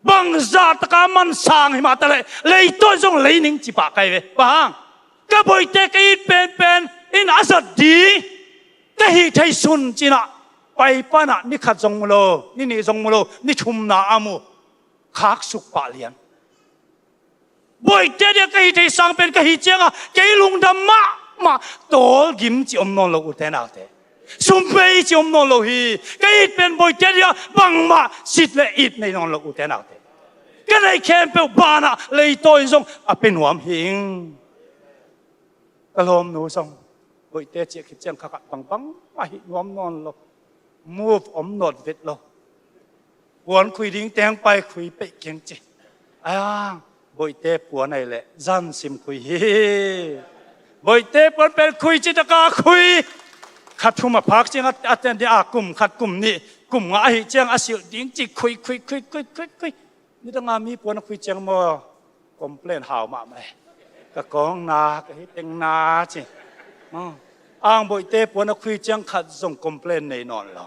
bangzah taka man sang hi mah taleh leitawi zong lei ning ci pah ka hi ve. Bang hang? Ka bawihte ka it penpen in a zat ding ka hih thei sun, ci-in ah pai pan ah ni khat zong mu lo, ni nih zong mu lo, ni thumna a mu, khak suk pah lian. Bawihte dia ka hih thei sang pen ka hih ciangah kei lungdam mahmah, tawlgim ci om nawn lo, ute naute. Sum bei ci om nawn lo hi. Ka it pen bawihte dia bangmah sit le it nei nawn lo, ute naute. Ka neih khempeuh banah leitawi zong a pia nuam hing. Ka lawmnu zong bawihte ciah khit ciang kha khat bangbang a hih nuam nawn lo. Move om nawt vet lo. Puan khui ding teng pai khui peih keng ci. Ayang, bawihte puan ahih leh zan sim khui hi. Bawihte puan pen khui ci taka khui. Kha thum a phak ciang a, a ten dia, a kum khat, kum nih, kum nga ahih ciang a silh ding ci khui, khui, khui, khui, khui, khui. Nidang a mi puan a khui ciang maw, complain hau mahmah e. Ka kawng na, ka hi teng na ci. Maw. Ang bawihte puan a khui ciang khat zong complain nei nawn lo.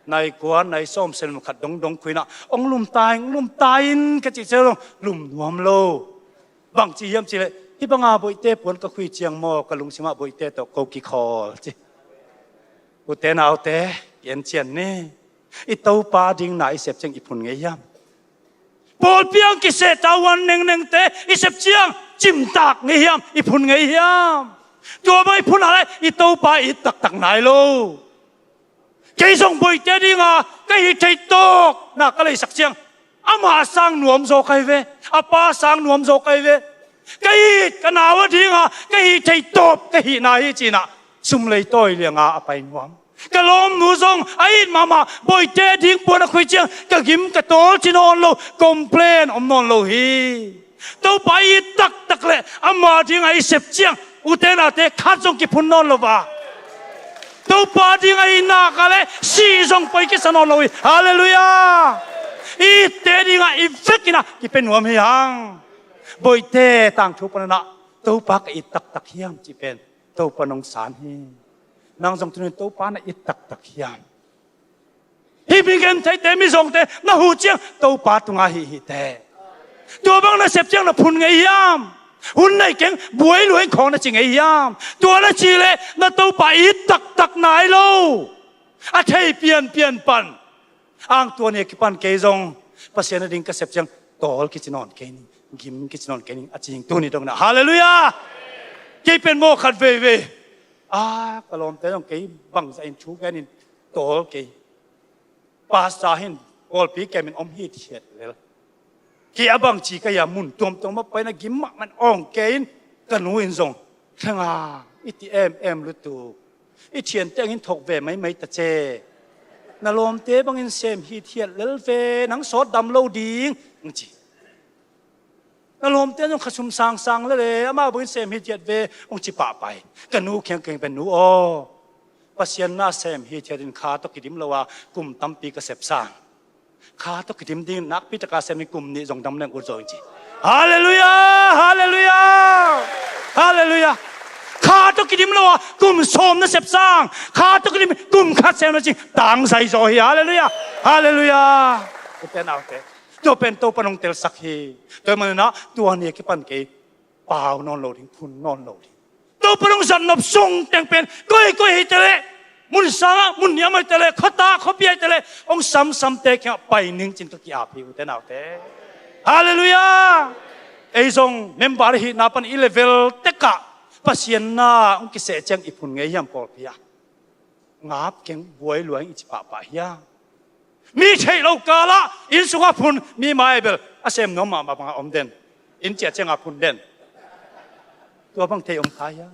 Nai kua, nai sawm, sen khat dongdong khui in ah, "Ong lum ta in, ong lum ta in," ka cih ciang zong lum nuam lo. Bang ci hiam cih leh, "Hih banga bawihte puan ka khui ciang maw, ka lungsim ah bawihte tawh ko kikhawl," ci. Ute naute, ki-en cian ni. I Topa ding na i sep ciang i phun ngei hiam? Pawlpi ah kiseh tavuan nengnengte i sep ciang cimtak ngei hiam, i phun ngei hiam? Tua bang i phun a leh i Topa i it taktak nai lo. Kei zong bawihte dinga ka hih thei tawp na ka leisak ciang, amah a sang nuam zaw ka hi ve, a pa a sang nuam zaw ka hi ve. Ka it ka nau a dinga ka hih thei tawp ka hih nai hi, ci-in ah sum leitawi lianga a pai nuam. Ka lawmnu zong a it mahmah, bawihte ding puan a khui ciang ka gim ka tawl ci nawn lo, complain om nawn lo hi. Topa i it taktak leh ama dinga i sep ciang, ute naute, khat zong kiphun nawn lo a. Topa dinga i nak a leh sih zong poi kisa nawn lo hi. Halleluiah. I itte dinga i vekin ah kipia nuam hi hang. Bawihte tangthu panin ah, "Topa ka it taktak hiam?" cih pen Topa nong san hi. Nang zong tunin Topa na it taktak hiam? Hih mi gentheite, mizawngte na huh ciang Topa tunga hih hi teh. Tua bang na sep ciang na phun ngei hiam? Hun nei keng, buai lua ing khawng na ci ngei hiam? Tua na cih leh na Topa it taktak nai lo. A thei pianpian pan. Ang tua ni a kipan kei zong Pasian a ding ka sep ciang tawl kici nawn kei ning, gim kici nawn kei ning, a ci ing tuni dong in ah. Halleluiah! Kei pen maw khat veivei, a, ka lawmte zong kei bangzah in thu genin tawl kei. Pastor hi-in pawlpi kemin om hithiat lel. Kei a bangci ka hia, mun tuamtuam ah pai-in a gim mahmah in awng kei in, ka nu in zong, "Thlenga, i ti emem lutuk. I thiante hong in thok ve maimai ta ce. Na lawmte bangin sem hithiat lel ve, nang sawt dam lo ding," hong ci. Na lawmte zong kha sum sangsang lel e, amau bangin sem hithiat ve, hong ci pahpah hi. Ka nu kiang keng pen, "Nu aw, Pasian na sem hithiat in kha tawh kidim lo a kum tampi ka sep sang. Kha tawh kidim ding nakpi taka sem in kum nih zong dam leng ut zaw ing," ci. Halleluiah! Halleluiah! Halleluiah! Kha tawh kidim lo a kum sawm na sep sang, kha tawh kidim kum khat sem na cih tangzai zaw hi. Halleluiah! Halleluiah! Ute naute, Tua pen Topa nong telsak hi. Tua maninah tua ni a kipan kei pau nawn lo ding, phun nawn lo ding. Topa nong zatnop sung teng pen koikoi hi teleh, mun sangah mun niam hi teleh, khuata khuapi hi teleh, hong samsamte kiangah pai ning cin ka ki-ap hi, ute naute. Halleluiah. Ei zong member hihna pan i level tekah Pasian na hong kiseh ciang i phun ngei hiam pawlpi ah? Ngap keng, buai luai i ci pahpah hiam? Mi theih lo kalah inn sungah phun, mi mai bel a sem nuam mahmah bangah om den. Inn ciah ciangah phun den. Tua bang thei om kha hiam?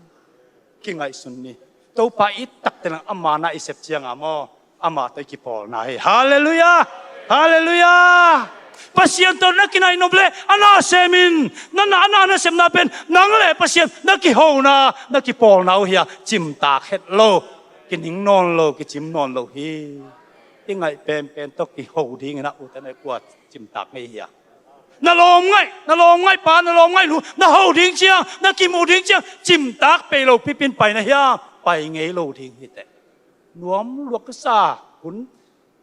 Kingaihsun ni. Topa it takte lang ama na i sep ciangah maw, ama tawh i kipawlna hi. Halleluiah. Halleluiah. Pasian tawh na kinaih nop le a na semin, na na a na na sepna pen nang le Pasian na kihona, na kipawlna uh hi a, cimtak het lo, kining nawn lo, kicim nawn lo hi. I ngaih penpen tawh kiho dingin ah, ute naute, kua cimtak ngei hi a? Na lawm ngaih, na lawm ngaih pa, na lawm ngaih nu na ho ding ciang, na kimuh ding ciang cimtak pei lo pipin pai na hiam? Pai ngei lo ding hi teh. Nuam luak ka sa hun,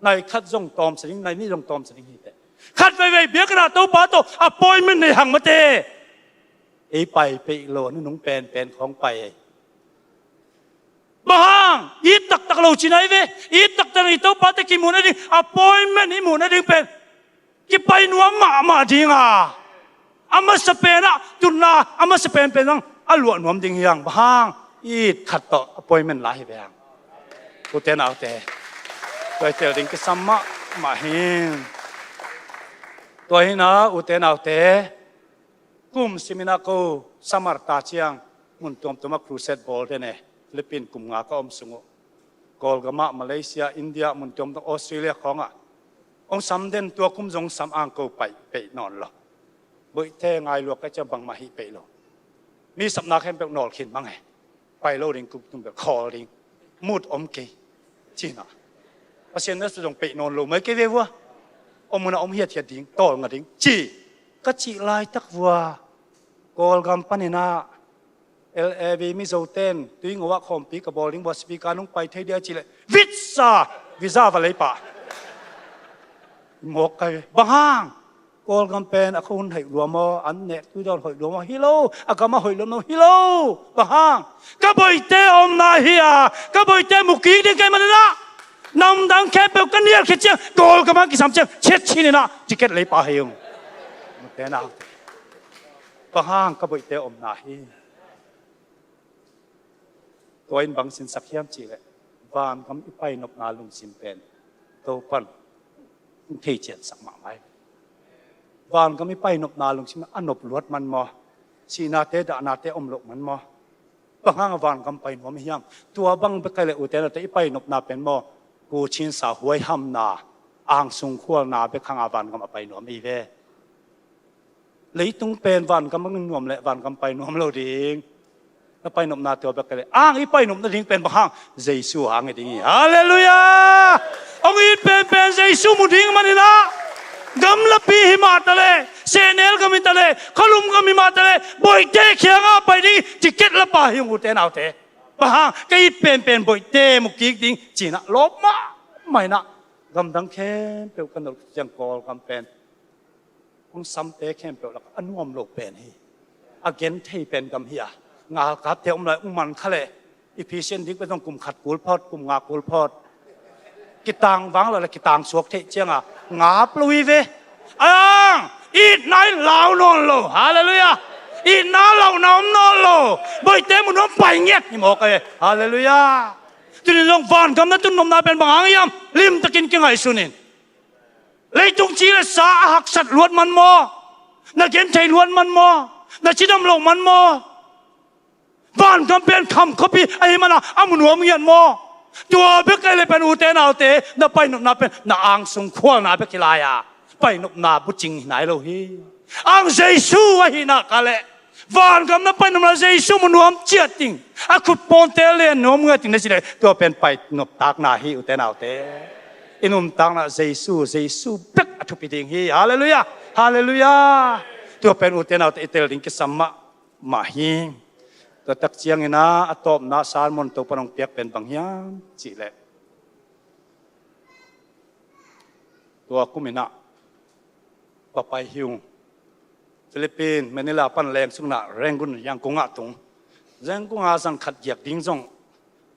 nai khat zong tawmsa ding, nai nih zong tawmsa ding hi teh. Khat veivei biakinn ah Topa tawh appointment nei hang mate. Ei pai peih lo, a nunung penpen khawng pai ei. Bang hang? It taktak lo cina i ve. It taktak lo i Topa tawh kimuhna ding, appointment i muhna ding pen kipai nuam mahmah ding a, a masa penah tunna a masa penpen zang a luah nuam ding hi hang. Bang hang? It khat tawh appointment la hi ve hang. Ute naute, tua i tel ding kisam mahmah hi. Tua hi na, ute naute, kum simin ah ko summer ta ciang mun tuamtuam ah crusade bawl den e. Philippines kum nga ka om sung uh. Kawlgam ah, Malaysia, India, mun tuamtuam, Australia khawng ah hong sam den. Tua kum zong sam ang, ko pai peih nawn lo. Boihte ngai luak ka ciang bangmah hih peih lo. Mi sapna khempeuh nawl khin mang e. Pai lo ding, kum tum bel khawl ding. Mut om kei. Cina. Pasian na su zong peih nawn lo mai kei ve vua. Om munah om hiathiat ding, tawlnga ding ci. Ka cih laitak vua, Kawlgam panin ah L A V Mizo ten Tuingo ah khawmpi ka bawl ding vua, speaker nong pai thei dia cih leh, vitsa, visa va lei pah. Mawk kai ve. Bang hang? Kawlgam pen a khua hun hoih lua maw, an nek tui dawn hoih lua maw? Hi lo. A gam a hoih lua maw? Hi lo. Bang hang? Ka boihte omna hi a, ka boihte mu kik ding kei maninah, namdang khempeuh ka nial khit ciang, Kawlgam ah kisam ciang, chiat chininah ticket lei pah hi ung. Mute na. Bang hang? Ka boihte omna hi. Tua in bang sinsak hiam cihleh, vangam i painopna lungsim pen Topan hong thei ciansak mahmah hi. Vangam i painopna lungsim a nop luat man maw? Sihnate, dahnate om loh man maw? Bang hang a vangam pai nuam i hiam? Tua bang bek kai le, ute naute, i painopna pen maw, kuchinsa, huaihamna, angsung khualna bek hang a vangam a pai nuam i ve. Leitung pen vangam bangin nuam le vangam pai nuam lo ding. Na painopna tua bek le, ang i painop nading pen bang hang? Jesu hang i ding hi. Halleluiah. Hong it penpen Jesu mu ding maninah, gamlapi hi mah taleh, sehnel gam hi taleh, khualum gam hi mah taleh, boihte kiangah pai ding ticket la pah hi ung, ute naute. Bang hang? Ka it penpen boihte mu kik ding cinah lawp mahmah inah, gamdang khempeuh ka nolh ciang Kawlgam pen hong samte khempeuh lakah a nuam lo pen hi. A genthei pen gam hi a, ngalkapte om lai, hong man kha leh, i phisian ding pen zong kum khat kul phot, kum nga kul phot. Kitang vang lo le kitang suak theih cianga ngap lo hi ve. Ang itna i lau nawn lo. Halleluiah. Itna lauhna om nawn lo. Boihte mu nuam pai ngiat hi mawk e. Halleluiah. Tuni zong vangam na tun nopna pen bang hang hiam? Limtakin kingaihsun in. Leitung ci le sa a haksat luat man maw? Na genthei luat man maw? Na cidam loh man maw? Vangam pen kham khuapi ahih mana a mu nuam ngiat maw? Tua bek ei le pen, ute naute, na painopna pen na angsung khualna bek hi lai a, painopna bucing hi nai lo hi. Ang Jesu ahihna ka leh, vangam na painopna Jesu mu nuam ciat ding, a khut pawnte len nuam ngiat ding na ci leh, tua pen painoptakna hi, ute naute. I nuntakna Jesu, Jesu bek a thupi ding hi. Halleluiah. Halleluiah. Tua pen, ute naute, i tel ding kisam mahmah hi. Tua tak ciangin ah, a tawpna sermon Topan hong piak pen bang hiam cihleh, tua kumin ah Papai hi ung. Philippine, Manila pan leng sukna Rangoon, Yangon ah tung. Yangon ah zan khat giak ding zong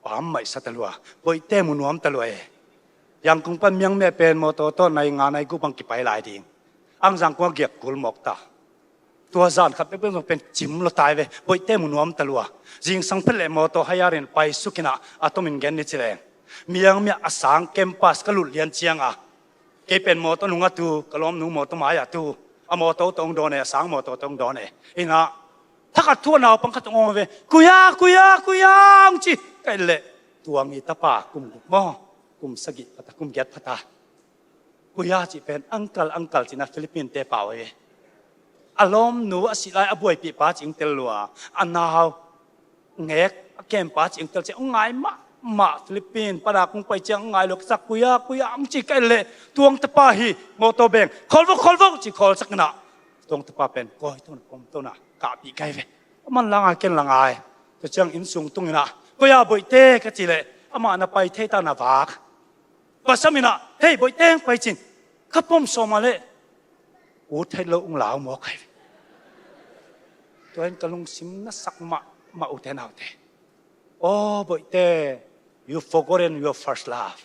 pam maih sa ta lua. Boite mu nuam ta lua e. Yangon pan Myanmar pen mawtaw tawh nai nga nai guk bang kipai lai ding. Ang Yangon ah giak kul mawk ta. Tua zan khat pekpek zong pen cim lo tai ve. Boite mu nuam ta lua. Zingsang phet leh mawtaw hire in pai suk in ah, a tomin gen ni ci leng, Myanmar a sang campus ka lut lian ciang a, kei pen mawtaw nung a tu, ka lawmnu mawtaw mai a tu. A mawtaw tawh hong dawn e, a sang mawtaw tawh hong dawn e. Inah, thak a thu a naupang khat hong om ve. Kuya, kuya, kuya, hong ci. Ka et leh, tuang i tapa kum guk maw, kum sagih phata, kum giat phata. Kuya cih pen uncle, uncle cihna Philippine te pau hi. A lawmnu a sih lai a buaipih pa cih hong tel lua. A nau ngek a kem pa cih hong tel ciang hong ngai mahmah. Philippine pana kong pai ciang hong ngai lua, ka sak, kuya, kuya, hong ci. Ka et leh, tuang tapa hi, mawtaw beng, kholvok, kholvok ci kholsak inah, tuang tapa pen kawi tona, pom tona, kahpih kai ve. A man la ngai, ken la ngai. Tua ciang inn sung tung inah, kuya, Boite, ka ci leh, amah na pai thei ta, na vak. Pasam inah, hei, Boite, hong pai cin. Ka pom sawm a leh, ut thei lo, hong lau mawk ai ve. Tua in ka lungsim na sak mahmah, ute naute. Oh, Boite, you forgotten your first love.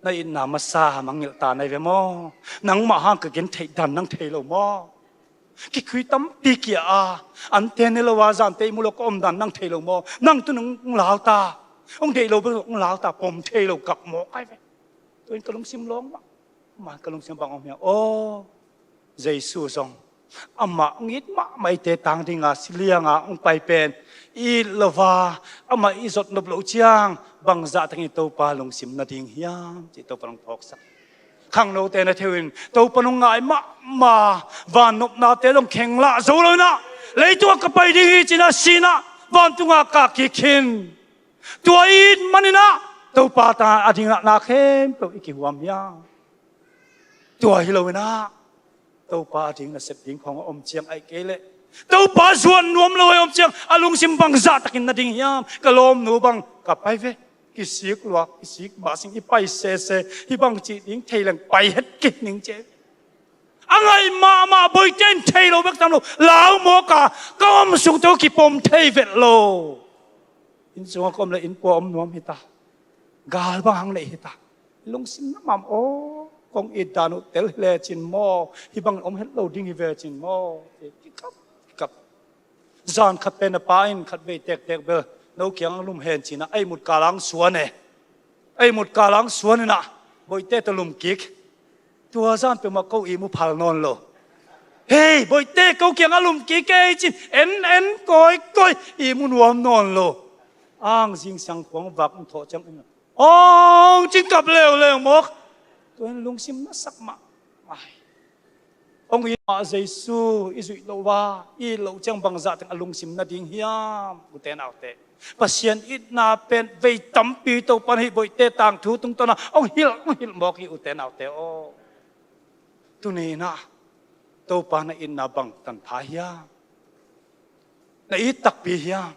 Na itna masa mangngilh ta nai ve maw? Nangmah hang ka gen theih dan nang thei lo maw? Kikhui tampi kia a, ante ne lo a, zante ihmu lo ka om dan nang thei lo maw? Nang tu nung hong lau ta. Hong deih lo bek hong lau ta, pom thei lo, kap mawk ai ve. Tua in ka lungsim lawng mah. Mah ka lungsim bang om hiam? Aw, Jesu zong amah hong it mahmah, eite tang dinga si lianga hong pai pen i it lo a, amah i zot nop loh ciang bangzah takin i Topa lungsim nading hiam cih Topa hong phawksak. Khangnote na theu in Topa nong ngai mahmah, vannopnate zong khenglah zo lo inah, leitungah ka pai ding hi cinah sinah vantunga kah kik khin. Tua i it maninah Topa ta a dingnah na khempeuh i kihuam hiam? Tua hi lo inah Topa a ding nasep ding khawng a om ciang, ahih kei leh Topa zuan nuam lo a om ciang a lungsim bangzah takin na ding hiam? Ka lawmnu bang ka pai ve, kisik luak, kisik mah sing, i pai sese, hih bang cih ding thei leng pai het kei ning ci. A ngaih mahmah, Boite in thei lo bek tam lo, lau mawk a, ka om sung tawh kipom thei vet lo. Inn sungah ka om leh inn pua om nuam hita. Gal bang hang neih hita. Lungsim na mam aw, kong it dan uh tel hi lecin maw, hih bang om het lo ding hi vecin maw. Kikap, kikap. Zan khat pen a pa in khat vei tektek bel no kiang lum hen cinah a ihmut kal ang suan e. A ihmut kal ang suan inah Boite tawh lum kik. Tua zan peuhmah ko ihmu phal nawn lo. Hei, Boite, ko kiangah lum kik ei cin, en en kawikawi, ihmu nuam nawn lo. Ang zingsang khuang vak hong thawh ciang, ong cin kap leuleu mawk. Tua in lungsim na sak mah. Ai. Hong it mah Jesu i zuih loh a, i it loh ciang bangzah teng a lungsim nading hiam, ute naute? Pasian itna pen vei tampi Topa in hih Boite tangthu tungtawna hong hilh, hong hilh mawk hi, ute naute aw. Tuni inah Topa na itna bang tanpha hiam? Na it takpi hiam?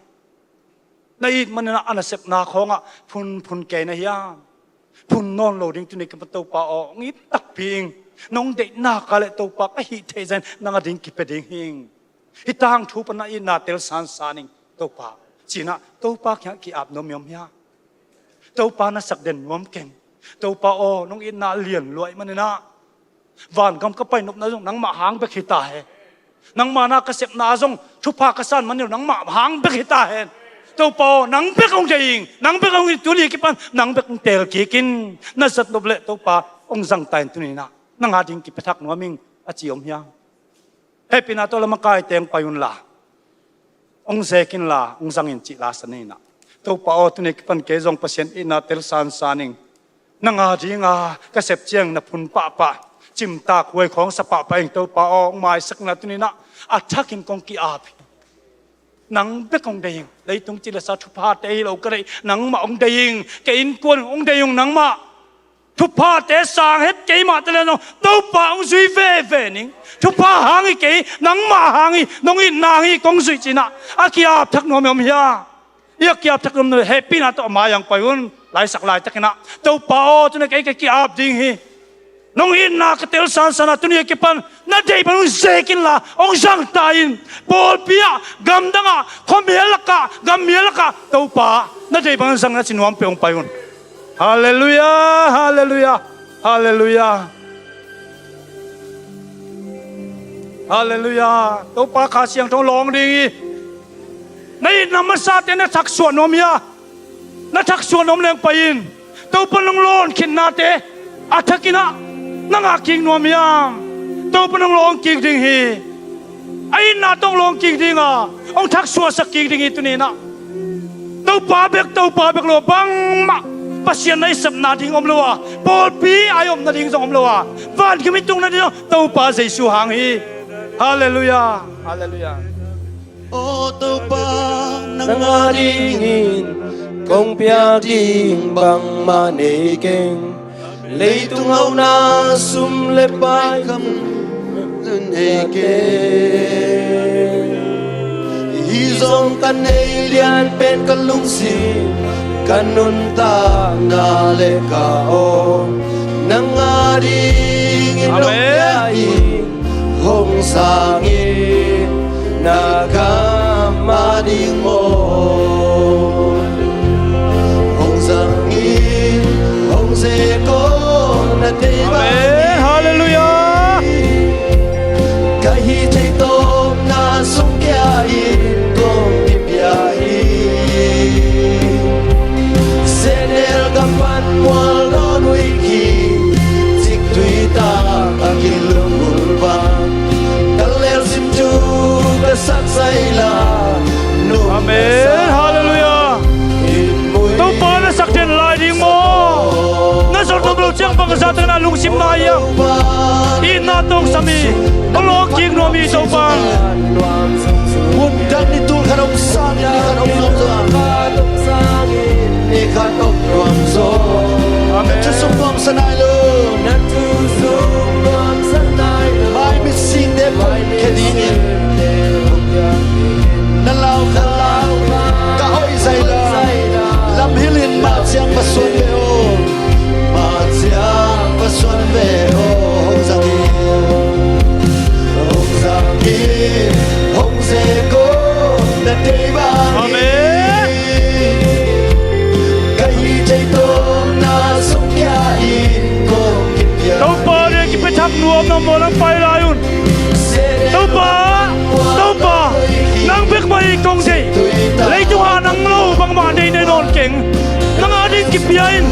Na it maninah a nasepna khawngah phunphun kei na hiam? Phun nawn lo ding, tuni kipan Topa aw, hong it takpi ing. Nong deihna ka leh Topa ka hih theih zah in nang a ding kipia ding hing. Hih tangthu pan na itna tel sansan ing Topa, cinah Topa kiangah ki-ap nuam i om hiam? Topa na sak den nuam keng. Topa aw, nong itna lian luai maninah vangam ka pai nopna zong nangmah hang bek hi ta hen. Nangmah na ka sepna zong thupha ka san man lo nangmah hang bek hi ta hen. Topa aw, nang bek hong deih ing, nang bek hong it, tuni kipan nang bek hong teel kik in. Na zat nop leh Topa hong zang ta in, tuni inah nang a ding kipia thak nuam ing, a ci om hiam? Hehpihna tawh lamakaite hong pai unla, hong zek inla, hong zang in cih la sa ni inah. Topa aw, tuni kipan kei zong Pasian itna tel sansan ing. Nang a dinga ka sep ciang na phun pahpah, cimtak huai khawng sa pahpah ing. Topa aw, hong maisak inla, tuni inah a thakin kong ki-ap hi. Nang bek hong deih ing. Leitung cilesa thuphate hi lo ka deih, nangmah hong deih ing. Ka innkuan hong deih ung nangmah. Thuphate sang het kei mah ta leh zong Topa hong zui veve ning. Thupha hang hi kei, nangmah hang hi, nong itna hang hi kong zuih cinah a ki-ap thak nuam i om hiam? I a ki-ap thak nuam, hehpihna tawh a mai-ah hong pai un. Laisak laitakinah, Topa aw, tuni kei ka ki-ap ding hi. Nong itna ka tel sansan a, tuni a kipan na deih bang hong zeek inla, hong zangta in. Pawlpi ah, gamdang ah, khuamial lakah, gammial lakah, Topa na deih bang zang na ci nuam peuh hong pai un. Halleluiah, halleluiah, halleluiah. Halleluiah. Topa Kha Siangtho lawng ding hi. Na itna masate na thaksuah nuam hia? Na thaksuah nuam leng pai in. Topa nong lawn khitnate a thakin ah na ngah kik nuam hiam? Topa nong lawng kik ding hi. A itna tawh hong lawng kik ding a, hong thaksuahsak kik ding hi tuni in ah. Topa bek, Topa bek lo, bangmah Pasian na i sepna ding om lo a, pawlpi a i omna ding zong om lo a, van kim i tukna ding zong Topa Jesu hang hi. Halleluiah. Halleluiah. Aw Topa, nang a dingin kong piak ding bangmah nei keng. Leitung hauna sum le pai kam nei keng. Hih zong ka nei lian pen ka lungsim, ka nuntakna le ka aw, nang a dingin nong pia in. Hong zangin na kam a ding maw? Hong zangin, hong zeek aw na deih bang. Halleluiah. Ka hih thei tawpna sung kia in kong kipia hi. Sehnel ka pan mual nawn uh hi, ciktui tak a kilunggulh bang, ka lelsim tu ka sak zaila. Amen. Halleluiah. Topa na sak den lai ding maw? Na zot nop lo ciang bang ka zat na lungsim na hiam? Itna tawng sami. Ka lawng kik nuam hi Topa. Mundang ni tul khat om sang ni khat om nuam zaw. Ni khat om nuam zaw. Amen. Na thu sung nuam sa nai lo. Mai mit singte pom khia dingin na lau kha, ka hoih zaila. Lam hilhin mah ciang va suan ve aw. Mah ciang va suan ve aw. Hong zangin, hong zangin, hong zeek aw na deih bang. Amen. Ka hih thei tawpna sung kia in kong kipia. Topa ding kipia thak nuam na maw, nang pai lai un. Topa, Topa, nang bek mah hi kong deih. Leitung ah nang lo bangmah deih nei nawn keng. Nang a ding kipia in.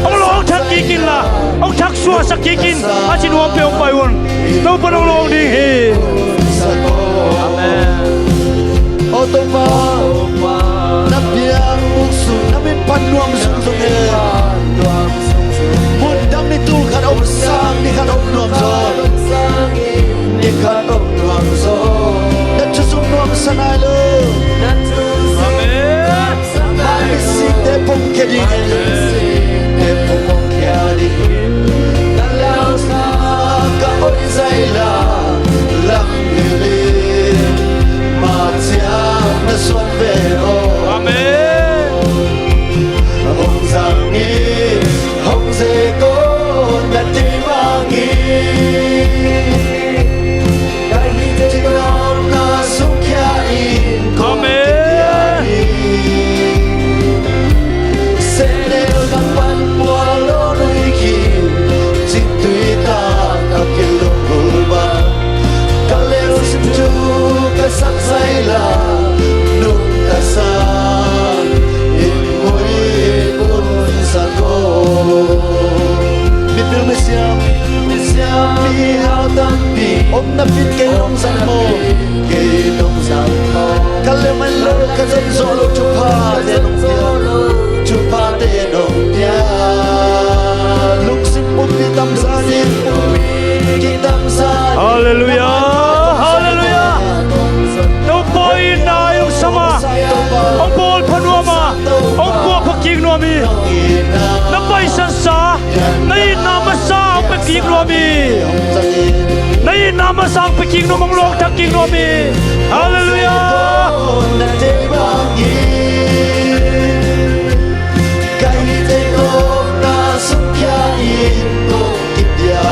Hong lawng thak kik inla, hong thak suahsak kik in, a ci nuam peuh hong pai un. Topa nong lawng ding hi. Amen. Aw Topa, na piang buk sung, na min pan nuam sung sung hi. Mundang ni tul khat om sang ni khat om nuam zaw. Ni khat om nuam zaw. Na thu sung nuam sa nai lo. Amen. Mai mit singte pom khia dingin. Te pom khia dingin. Na lau sa ka hoih zaila. Lam hilhin mah ciang na suan ve aw. Amen. Hong zangin, hong zeek aw na deih bangin. Ka hih thei tawpna sung kia in kong kipia hi. Sehnel ka pan mual nawn uh hi, ciktui tak a kilunggulh bang, ka lelsim tu ka sak zaila, nungta sa in muipun sa ko. Mipil misiam, misiam mihau tampi om napi in kei nong zang maw? Kei nong zang maw? Ka lem mah lo, ka zem zo lo, thuphate nong pia, thuphate nong pia. Lungsim pumpi tamzan in, pumpi tamzan in. Halleluiah, halleluiah. Topa in na hong sam a, hong bawl pha nuam a, hong puah pha kik nuam hi. Na paisan sa, na itna masa hong pia kik nuam hi. Na itna masa hong pia kik nuam, hong lawng thak kik nuam hi. Halleluiah. Ka hih thei tawpna sung kia in kong kipia.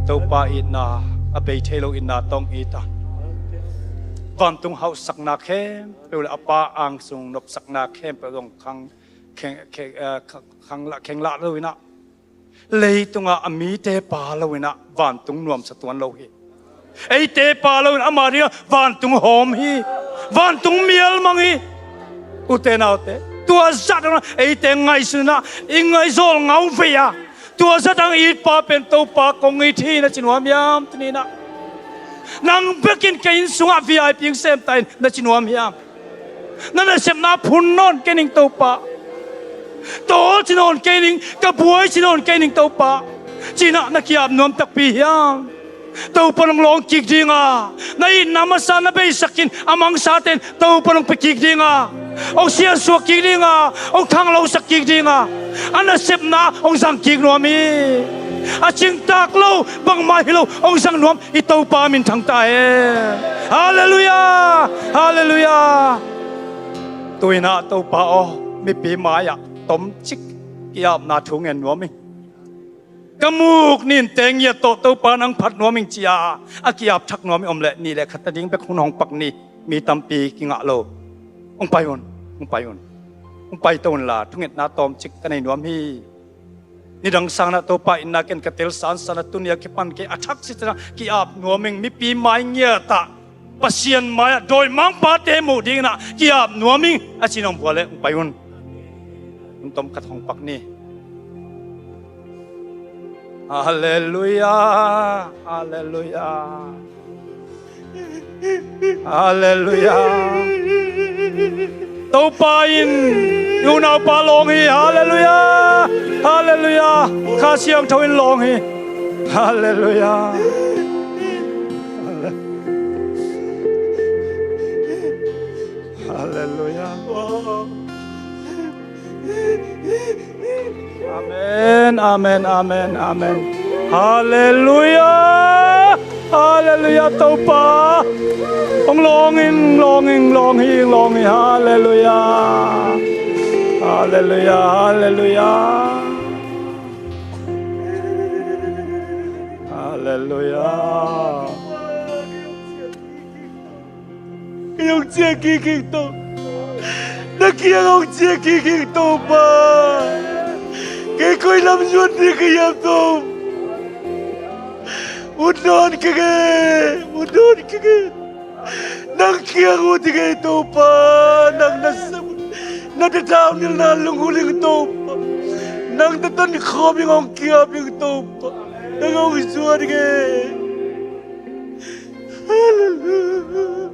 Topa itna a bei thei lo itna tawh it a, vantung hauhsakna khempeuh le a Pa angsung nopsakna khempeuh zong khang, kheng, kheng, eh, khang lah, kheng lah lo in ah, leitungah a mite pa lo in ah vantung nuamsa tuan lo hi. Eite pa lo in ama dingah vantung hawm hi. Vantung mialmang hi. Ute naute, tua zat hang eite ngaihsun in ah i ngaihzawl ngau vei a, tua zat hang it pa pen Topa kong it hi na ci nuam hiam? Tuni in ah nang bekin kei inn sungah V I P hong sem ta in na ci nuam hiam? Na nasepna phun nawn kei ning Topa. Tawl ci nawn kei ning, ka buai ci nawn kei ning Topa, ci-in ah na ki-ap nuam takpi hiam? Topa nong lawng kik ding a, na itna masa na beisak in a mangsate in Topa nong pia kik ding a, hong siansuak kik ding a, hong khanglosak kik ding a, a nasepna hong zang kik nuam hi. A cingtak lo, bangmah hi lo hong zang nuam i Topa minthang ta hen. Halleluiah! Halleluiah! Tu-in ah Topa aw, mipi mai-ah tomcik ki-apna thu ngen nuam ing. Ka muk ninte ngiat tawh Topa nang phat nuam ing ci-a a ki-ap thak nuam ing om leh ni le khat a ding bek hun hong pak ni. Mi tampi kingah lo. Hong pai un, hong pai un. Hong paito unla thungetna tawmcik ka nei nuam hi. Nidang sangin ah Topa itna ken ka tel sansan a, tuni a kipan kei a thak sisin ah ki-ap nuam ing. Mipi mai ngiat ah, Pasian mai-ah dawimangpate muh dingin ah ki-ap nuam ing a ci nong bual leh hong pai un. Hun tom khat hong pak ni. Halleluiah, halleluiah. Halleluiah. Topa in i unaupa lawng hi. Halleluiah. Halleluiah. Kha Siangtho in lawng hi. Halleluiah. Halleluiah. Amen, amen, amen, amen. Halleluiah. Halleluiah, Topa. Hong lawng ing, lawng ing, lawng hi, lawng hi. Halleluiah. Halleluiah, halleluiah. Halleluiah. Kei hong ciah kik ing Topa. Na kiang hong ciah kik ing Topa. Kei koi lam zuan ding ka hiam Topa. Ut nawn kei, ut nawn kei. Nang kiang ut ing ei Topa. Nang na sam, na tatau nilhna lunghulh ing Topa. Nang na tonkhawm ing, hong ki-ap ing Topa. Nang hong zuan ing ei. Halleluiah.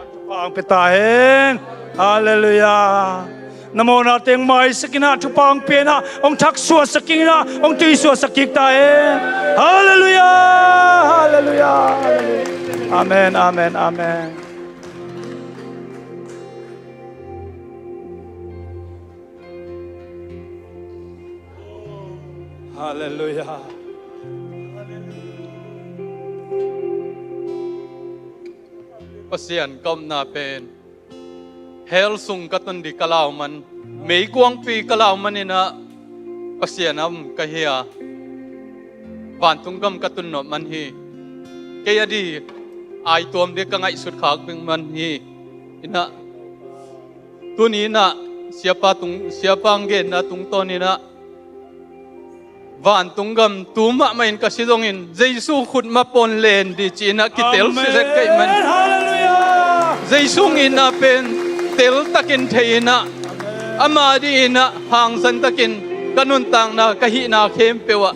Thupha hong pia ta hen. Halleluiah. Na mawhna teng maisak in ah, thupha hong pia in ah, hong thaksuahsak in ah, hong tuisuahsak kik ta hen. Halleluiah. Halleluiah. Amen, amen, amen. Halleluiah. Pasian ka omna pen hell sung ka tun ding ka lau man, meikuangpi ka lau man in ah Pasian a om ka hi a, vantung gam ka tun nop man hi. Kei a ding aituam ding ka ngaihsut khak ding man hi. In ah tuni in ah siapa tung, siapa hong genna tungtawn in ah vantung gam tu mahmah in ka si zongin Jesu khut mah pawn len ding ci-in ah kitel si zek ka hih man. Amen. Halleluiah. Jesu hong itna pen teltakin thei in ah, ama ding in ah hangsantakin ka nuntakna, ka hihna khempeuh ah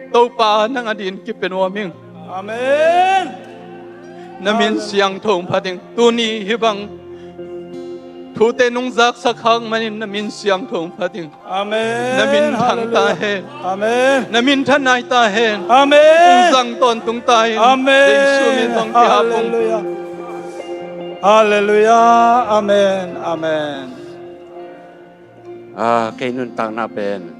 Topa nang a ding kipia nuam ing. Amen. Na min siangtho hong phat ing. Tuni hih bang thute nong zaksak khak manin na min siangtho hong phat ing. Amen. Na min thang ta hen. Amen. Na min thanai ta hen. Amen. Hong zang tawntung ta hen. Amen. Jesu min tawh kiap ung. Halleluiah. Halleluiah. Amen. Amen. Ah, kei nuntakna pen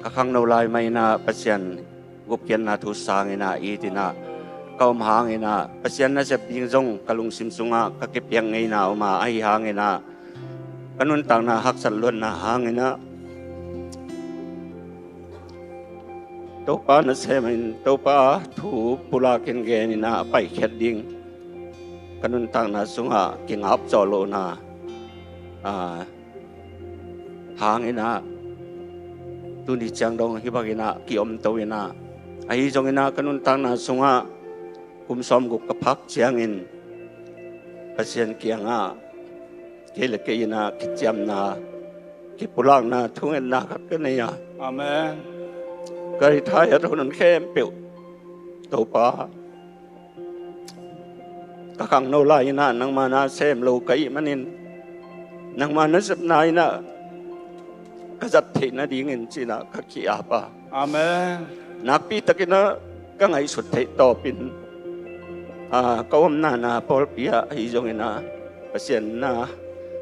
ka khangno lai mah in ah Pasian gupkhiatna thu sang in ah, it in ah ka om hang in ah, Pasian nasep ding zong ka lungsim sungah ka kipiak ngeina om a, ahi hang in ah ka nuntakna haksat luatna hang in ah Topa nasem in, Topa thu pulakin genin ah paikhiat ding ka nuntakna sungah kingap zawh lohna, ah, hangin ah tuni ciang dong hih bangin ah kiomto in ah, ahi zongin ah ka nuntakna sungah kum sawmguk ka phak ciangin Pasian kiangah kei le kei in ah kiciamna, kipulakna, thungetna khat ka nei a. Amen. Ka retire hun khempeuh, Topa, ka khangno lai in ah nangma na sem lo ka hih manin, nangma na sepna in ah ka zat theih nadingin ci-in ah ka ki-ap a. Amen. Nakpi takin ah ka ngaihsut theih tawpin, ah, ka omna na pawlpi ah ahi zongin ah Pasian na,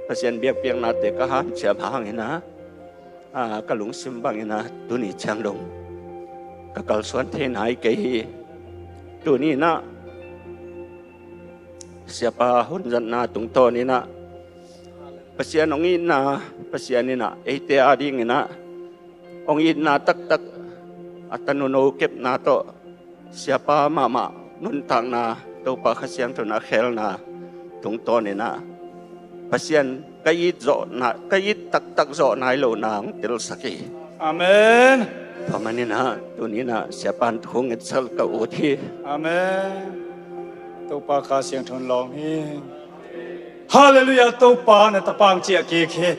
Pasian biakpiaknate ka hanciam hangin ah, ah, ka lungsim bangin ah tuni ciang dong ka kalsuan thei nai kei hi. Tuni in ah Siapa hunzatna tungtawnin ah Pasian hong itna, Pasian in ah eite adingin ah hong itna taktak, a tanu no kepna tawh Siapa mahmah nuntakna, Topa Kha Siangtho in ah khelna tungtawnin ah Pasian ka it zawhna, ka it taktak zawh nai lohna hong telsak hi. Amen. Tua manin ah tuni in ah Siapa in thu ngetsak ka ut hi. Amen. Topa Kha Siangtho in lawng hi. Halleluiah. Topa na tapa hong ciah kik hi.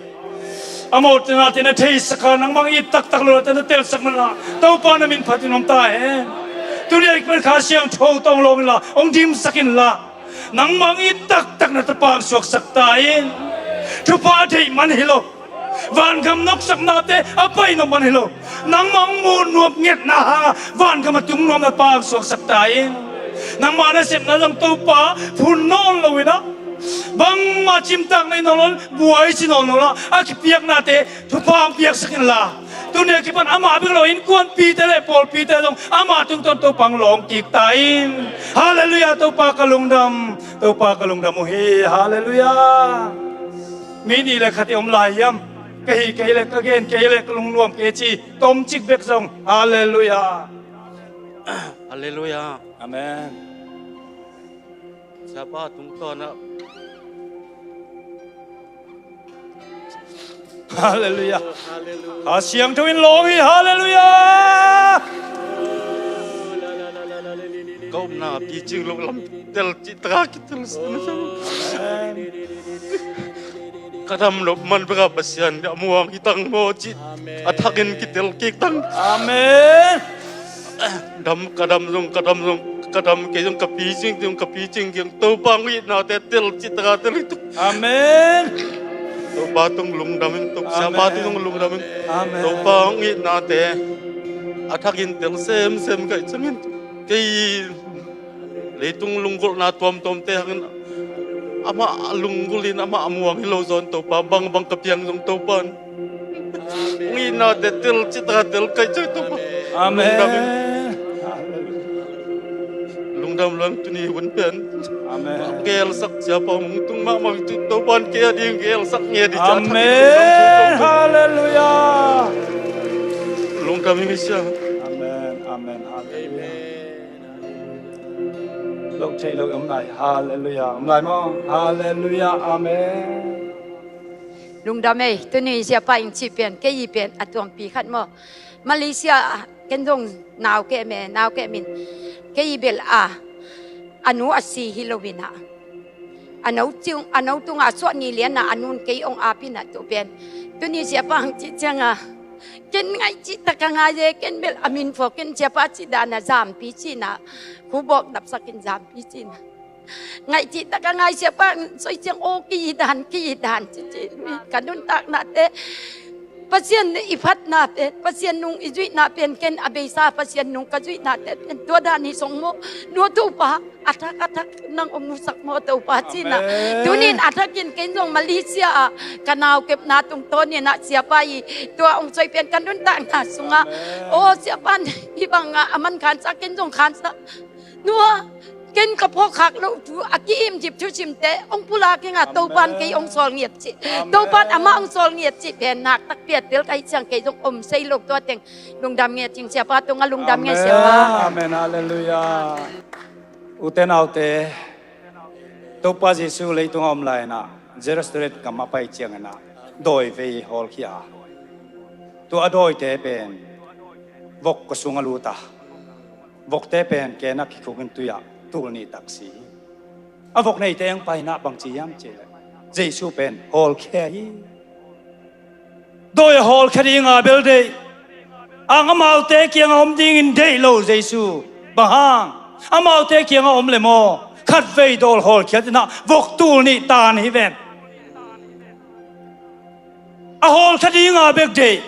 A mawhna te na theisak a, nangmah hong it taktak loh na telsak man la, Topa na min phat in om ta hen. Tuni a kipan Kha Siangtho tawh hong lawng inla, hong dimsak inla, nangmah hong it taktak na tapa hong suaksak ta in. Thupha a theih man hi lo, vangam noksaknate a pai nop man hi lo, nangmah hong muh nuam ngetna hanga vangam a tung nuam na pa hong suaksak ta in. Nangmah nasepna zong Topa phun nawn lo in ah, bangmah cimtak nei nawn lo, buai ci nawn lo la, a kipiaknate thupha hong piaksak inla, tuni a kipan amah bek lo, innkuanpite le pawlpite zong amah tungtawn Topa hong lawng kik ta in. Halleluiah. Topa ka lungdam, Topa ka lungdam uh hi. Halleluiah. Mi nih le khat i om lai hiam? Ka hih kei le, ka gen kei le, ka lungnuam kei ci tomcik bek zong. Halleluiah. Halleluiah. Amen. Siapa tungtawn ah. Halleluiah. Kha Siangtho in lawng hi. Halleluiah. Ka omna picing lo lam tel cih taka kitel. Amen. Ka dam nop man bek a Pasian a muang hi tang maw cih a thakin kitel kik tang. Amen. Dam, ka dam zong, ka dam zong, ka dam kei zong, ka picing zong, ka picing zong, Topa hong itnate tel cih taka tel hi tuk. Amen. Topa tung lungdam in, Topa Siapa tung lungdam in. Amen. Topa hong itnate a thakin tel semsem ka hih ciangin kei leitung lunggulhna tuamtuamte hangin amah a lunggulh in amah a muang hi lo zaw in Topa, bangbang ka piang zong Topa in hong itnate tel cih taka tel ka hih ciang Topa. Amen. Lungdam in. Lungdam luang tuni hun pen. Amen. Gelsak Siapa mung tung mahmah tu Topa in kei a ding gelsak nge di. Amen. Halleluiah. Lungdam in, Sia. Amen. Amen. Halleluiah. Lo thei lo om lai. Halleluiah. Om lai maw? Halleluiah. Amen. Lungdam ei, tuni Siapa in cih pen, kei pen a tuampi khat maw. Malaysia ah ken zong nau kem e, nau kem in, kei bel a, a nu a si hi lo in ah, a no tung, a no tungah suah ni lian ah a nun kei hong ap in ah tu pen. Tuni Siapa hong cih ciangah ken ngaih cih tak a ngai e, ken bel a min phuak in Siapa cih dan a zampi cih in ah, khubawk dapsak in zampi cih in ah. Ngaih cih tak a ngai Siapa soi ciang aw, ki dan, ki dan ci ci. Ka nuntaknate, Pasian i phatnate, Pasian nung i zuihna pen ken a beisa Pasian nung ka zuihnate pen tua dan hi song maw. Nua Topa, a thak a thak nang hong musak maw Topa cih in ah. Amen. Tunin a thakin ken zong Malaysia ah ka nau kepna tungtawn in ah Siapa i tua hong soi pen ka nuntakna sungah. Amen. Aw Siapa in hih bangah a man khansa, ken zong khansa. Nua, Ken ka phawk khak loh thu a ki-im dip thusimte hong pulak ing a, Topa'n kei hong sawl ngiat cih. Amen. Topa'n amah hong sawl ngiat cih pen nak takpi a tel ka hih ciang kei zong om sei lo, tua teng lungdam ngiat ing. Siapa tungah lungdam ngiat, Siapa. Amen. Halleluiah. Ute naute, Topa Jesu leitung a om lai-in ah Genesaret gam a pai ciangin ah dawi vei hawlkhia. Tua a dawite pen vok kua sung a lut a, vokte pen ken a kikhuk in tui ah tul nih tak si hi. A vok neite hong pai-in ah bang ci hiam cih leh Jesu pen hawlkhia hi. Dawi a hawlkhia dinga bel deih, ang amaute kiangah om dingin deih lo Jesu. Bang hang? Amaute kiangah om le maw, khatvei dawl hawlkhiat in ah vok tul nih tan hi ven. A hawlkhia dinga bek deih,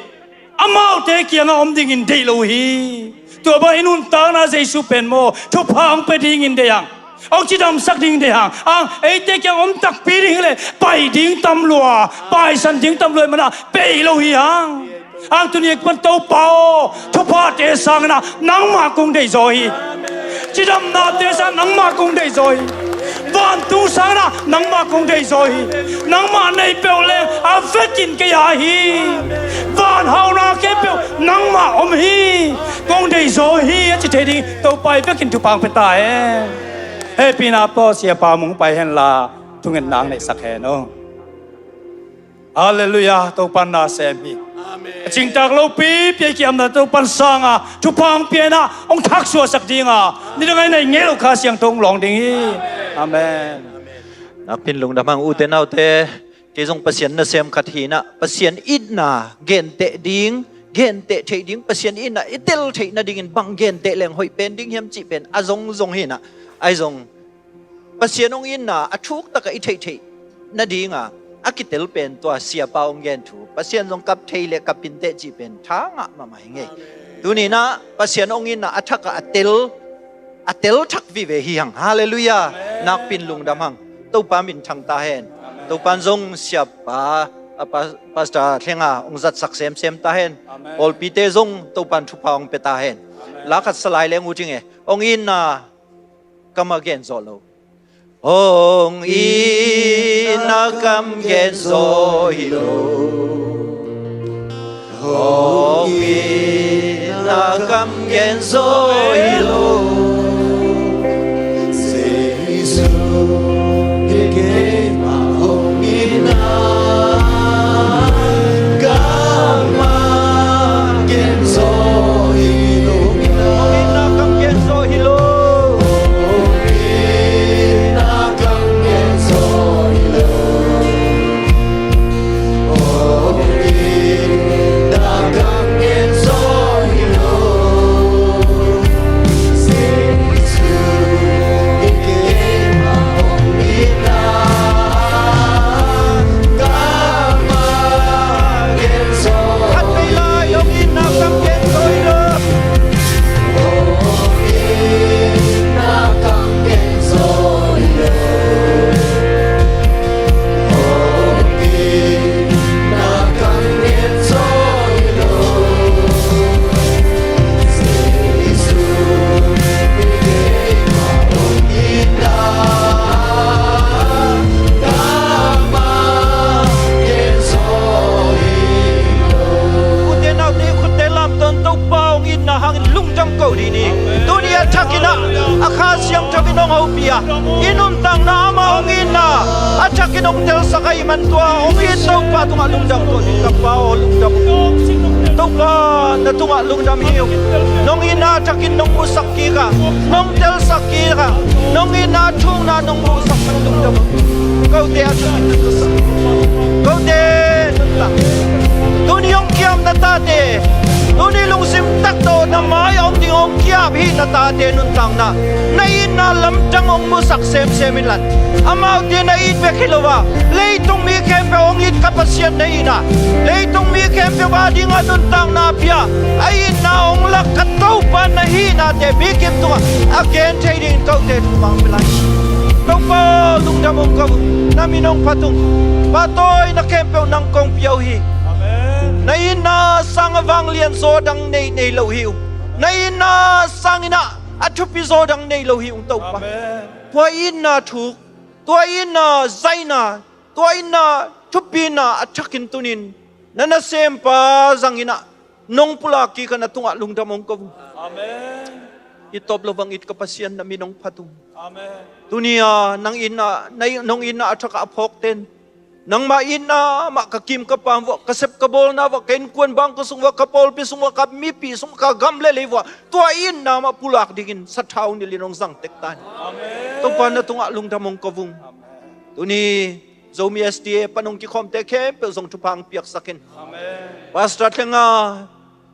amaute kiangah om dingin deih lo hi. Tua bang i nuntakna Jesu pen maw, thupha hong pia dingin deih hang, hong cidamsak ding deih hang. Ang eite kiang om takpi ding hi leh pai ding tam lua, paisan ding tam lua ahih manin ah peih lo hi hang. Ang tuni a kipan Topa aw, thuphate sangin ah nangmah kong deihzaw hi. Cidamnate sangin ah nangmah kong deihzaw hi. Vantung sangin ah nangmah kong deihzaw hi. Nangmah nei peuh leng a vekin kei a hi. Van hauna khempeuh nangmah om hi. Kong deihzaw hi a ci thei ding Topa i vekin thupha hong pia ta hen. Hehpihna tawh Siapa mong pai henla, thungetna hong neihsak hen aw. Halleluiah, Topa'n na sem hi. Amen. A cingtak lopi pia kiamna Topa'n sang a, thupha hong pia in ah hong thaksuahsak ding a, nidang a i neih ngei loh Kha Siangtho hong lawng ding hi. Amen. Nakpi-in lungdam hang, ute naute. Kei zong Pasian nasem khat hi-in ah, Pasian itna genteh ding, genteh theih ding, Pasian itna i tel theih nadingin bang genteh leng hoih pen ding hiam cih pen a zongzong hi-in ah, ahi zong Pasian hong itna a thuk takah i theih theih nadinga a kitel pen tua Siapa hong gen thu, Pasian zong kap thei leh kap inteh cih pen tha ngah mahmah hi ing ei. Tuni-in ah Pasian hong itna a thakah a tel, a tel thak vive hi hang. Halleluiah. Amen. Nakpi-in lungdam hang. Topa minthang ta hen. Amen. Topa'n zong Siapa, a pa-, Pastor Thlenga hong zatsak semsem ta hen. Amen. Pawlpite zong Topa'n thupha hong pia ta hen. Amen. La khat sa lai leng ut ing e. Hong itna kam a gen zawh lo. Hong itna kam gen zaw hi lo. Hong itna kam gen zaw hi lo. Jesu, keimah hong itna kam a gen zaw hi lo. Hong itna kam gen zaw hi lo. Ute naute, khutte lamtawn, Topa hong itna hangin lungdam ko dih ni. Tuni a thakin ah a Kha Siangtho in hong hopih a, i nuntakna amah hong itna a thakin hong telsak ahih man tua hong it Topa tungah lungdam ko dih. Ka Pa aw, lungdam. Topa na tungah lungdam hi ung. Nong itna a thakin nong musak kik a, nong telsak kik a, nong itna a thukna nong muhsak man lungdam. Kote a thakin na telsak, kote nuntak. Tuni hong kiap na tate, tuni lungsim tak tawh na mai a om ding hong kiap hi na tate nuntakna, na itna lamdang hong musak semsem inla, amaute na it bek hi lo a, leitung mi khempeuh hong it ka Pasian na itna, leitung mi khempeuh a dingah nuntakna pia a itna hong lak ka Topa na hihnate bikim tungah a gen thei dingin kote thupha hong pia lai. Topa lungdam ung ko, na min hong phat ung. Pahtawi na khempeuh nang kong pia uh hi. Amen. Na itna sang a vanglian zaw dang nei nei lo hi ung. Na itna sangin ah A thupi zaw dang nei lo hi ung Topa. Amen. Tua itna thuk, tua itna zaina, tua itna thupina a thakin tunin na nasempa zangin ah nong pulak kik a, na tungah lungdam ong ko ung. Amen. I tawp lo bang it ka Pasian, na min ong phat ung. Amen. Tuni-a nang itna, na, nong itna a thak a phawkten nangmah itna mah ka kim ka pam vuah, ka sep ka bawlna vuah, ka innkuan bangkua sung vuah, ka pawlpi sung vuah, ka mipi sung, ka gam le lei vuah, tua itna mah pulak dingin sathau nilhin ong zang tek ta in. Amen. Topa, na tungah lungdam ong ko ung. Amen. Tuni Zomi S D A pan ong kikhawmte khempeuh zong thupha ong piaksak in. Amen. Pastor Thlenga,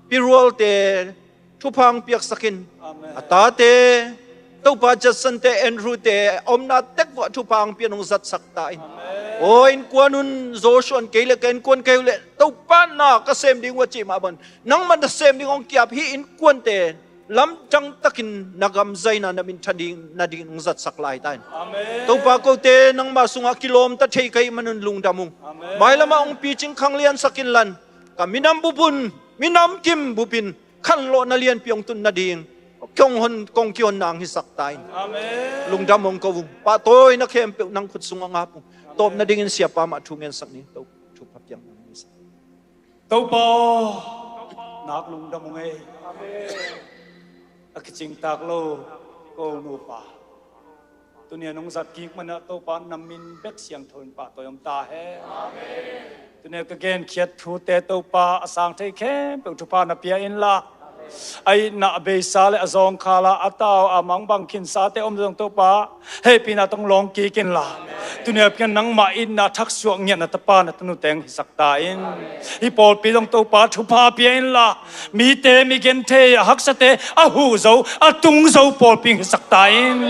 Pi Rualte thupha ong piaksak in. Amen. A tate, Topa, Judson te, Andrew te omna tek vuah thupha ong pia in ong zatsak ta in. Amen. Aw innkuan un, Joshua in kei le ka innkuan kei uh le Topa na ka sem ding uh a cih mah bang, nangmah na sem ding ong ki-ap hi innkuante lamdang takin na gam zaina na minthan ding nading ong zatsak lai ta in. Amen. Topa, kote nangmah sungah kilawmta thei ka hih manun lungdam ung. Amen. Mailamah ong picing khangliansak inla, ka minam bup un, minam kim bupin khanlawhna lianpi ong tun nading kong hon, kong kihonna ong hisak ta in. Amen. Lungdam ong ko ung. Pahtawina khempeuh nang khut sungah ong ap ung. Tawpna dingin siapa mah thu ngensak ni. To, thupha piak nang ni sa. Topa aw, nak lungdam ung ei. Amen. A kicingtak lo ko nupa, tuni-a nong zat kik manah Topa na min bek siangtho in pahtawi om ta hen. Amen. Tuni-a ka genkhiat thute Topa a sang thei khempeuh thupha na pia inla, a itna a beisa le a zawngkhal a, a tau a mangbang khinsate om zong Topa hehpihna tawh ong lawng kik inla, tuni-a pian nangmah itna thak suak ngiat na tapa na tanute ong hisak ta in. Hih pawlpi zong Topa thupha pia inla, mite mi genthei a haksate a huh zo, a tung zo pawlpi ong hisak ta in.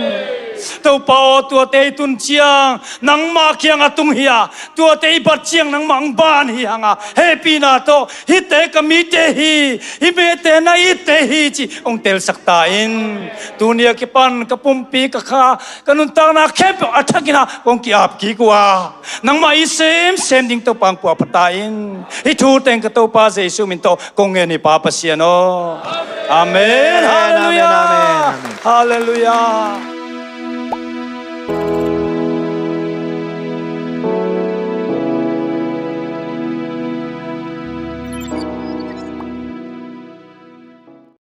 Topa aw, tuate i tun ciang nangmah kiang a tung hi a, tuate i bat ciang nangmah ong ban hi hang a, hehpihna tawh hihte ka mite hi, hih mite na itte hi cih ong telsak ta in. Tuni-a kipan ka pumpi, ka kha, ka nuntakna khempeuh a thakin ah kong ki-ap kik uh a, nangmah i semsem ding Topa ong puahpha ta in. Hih thu teng ka Topa Jesu min tawh kong ngen hi Pa Pasian aw. Amen. Amen. Halleluiah. Amen. Amen. Halleluiah.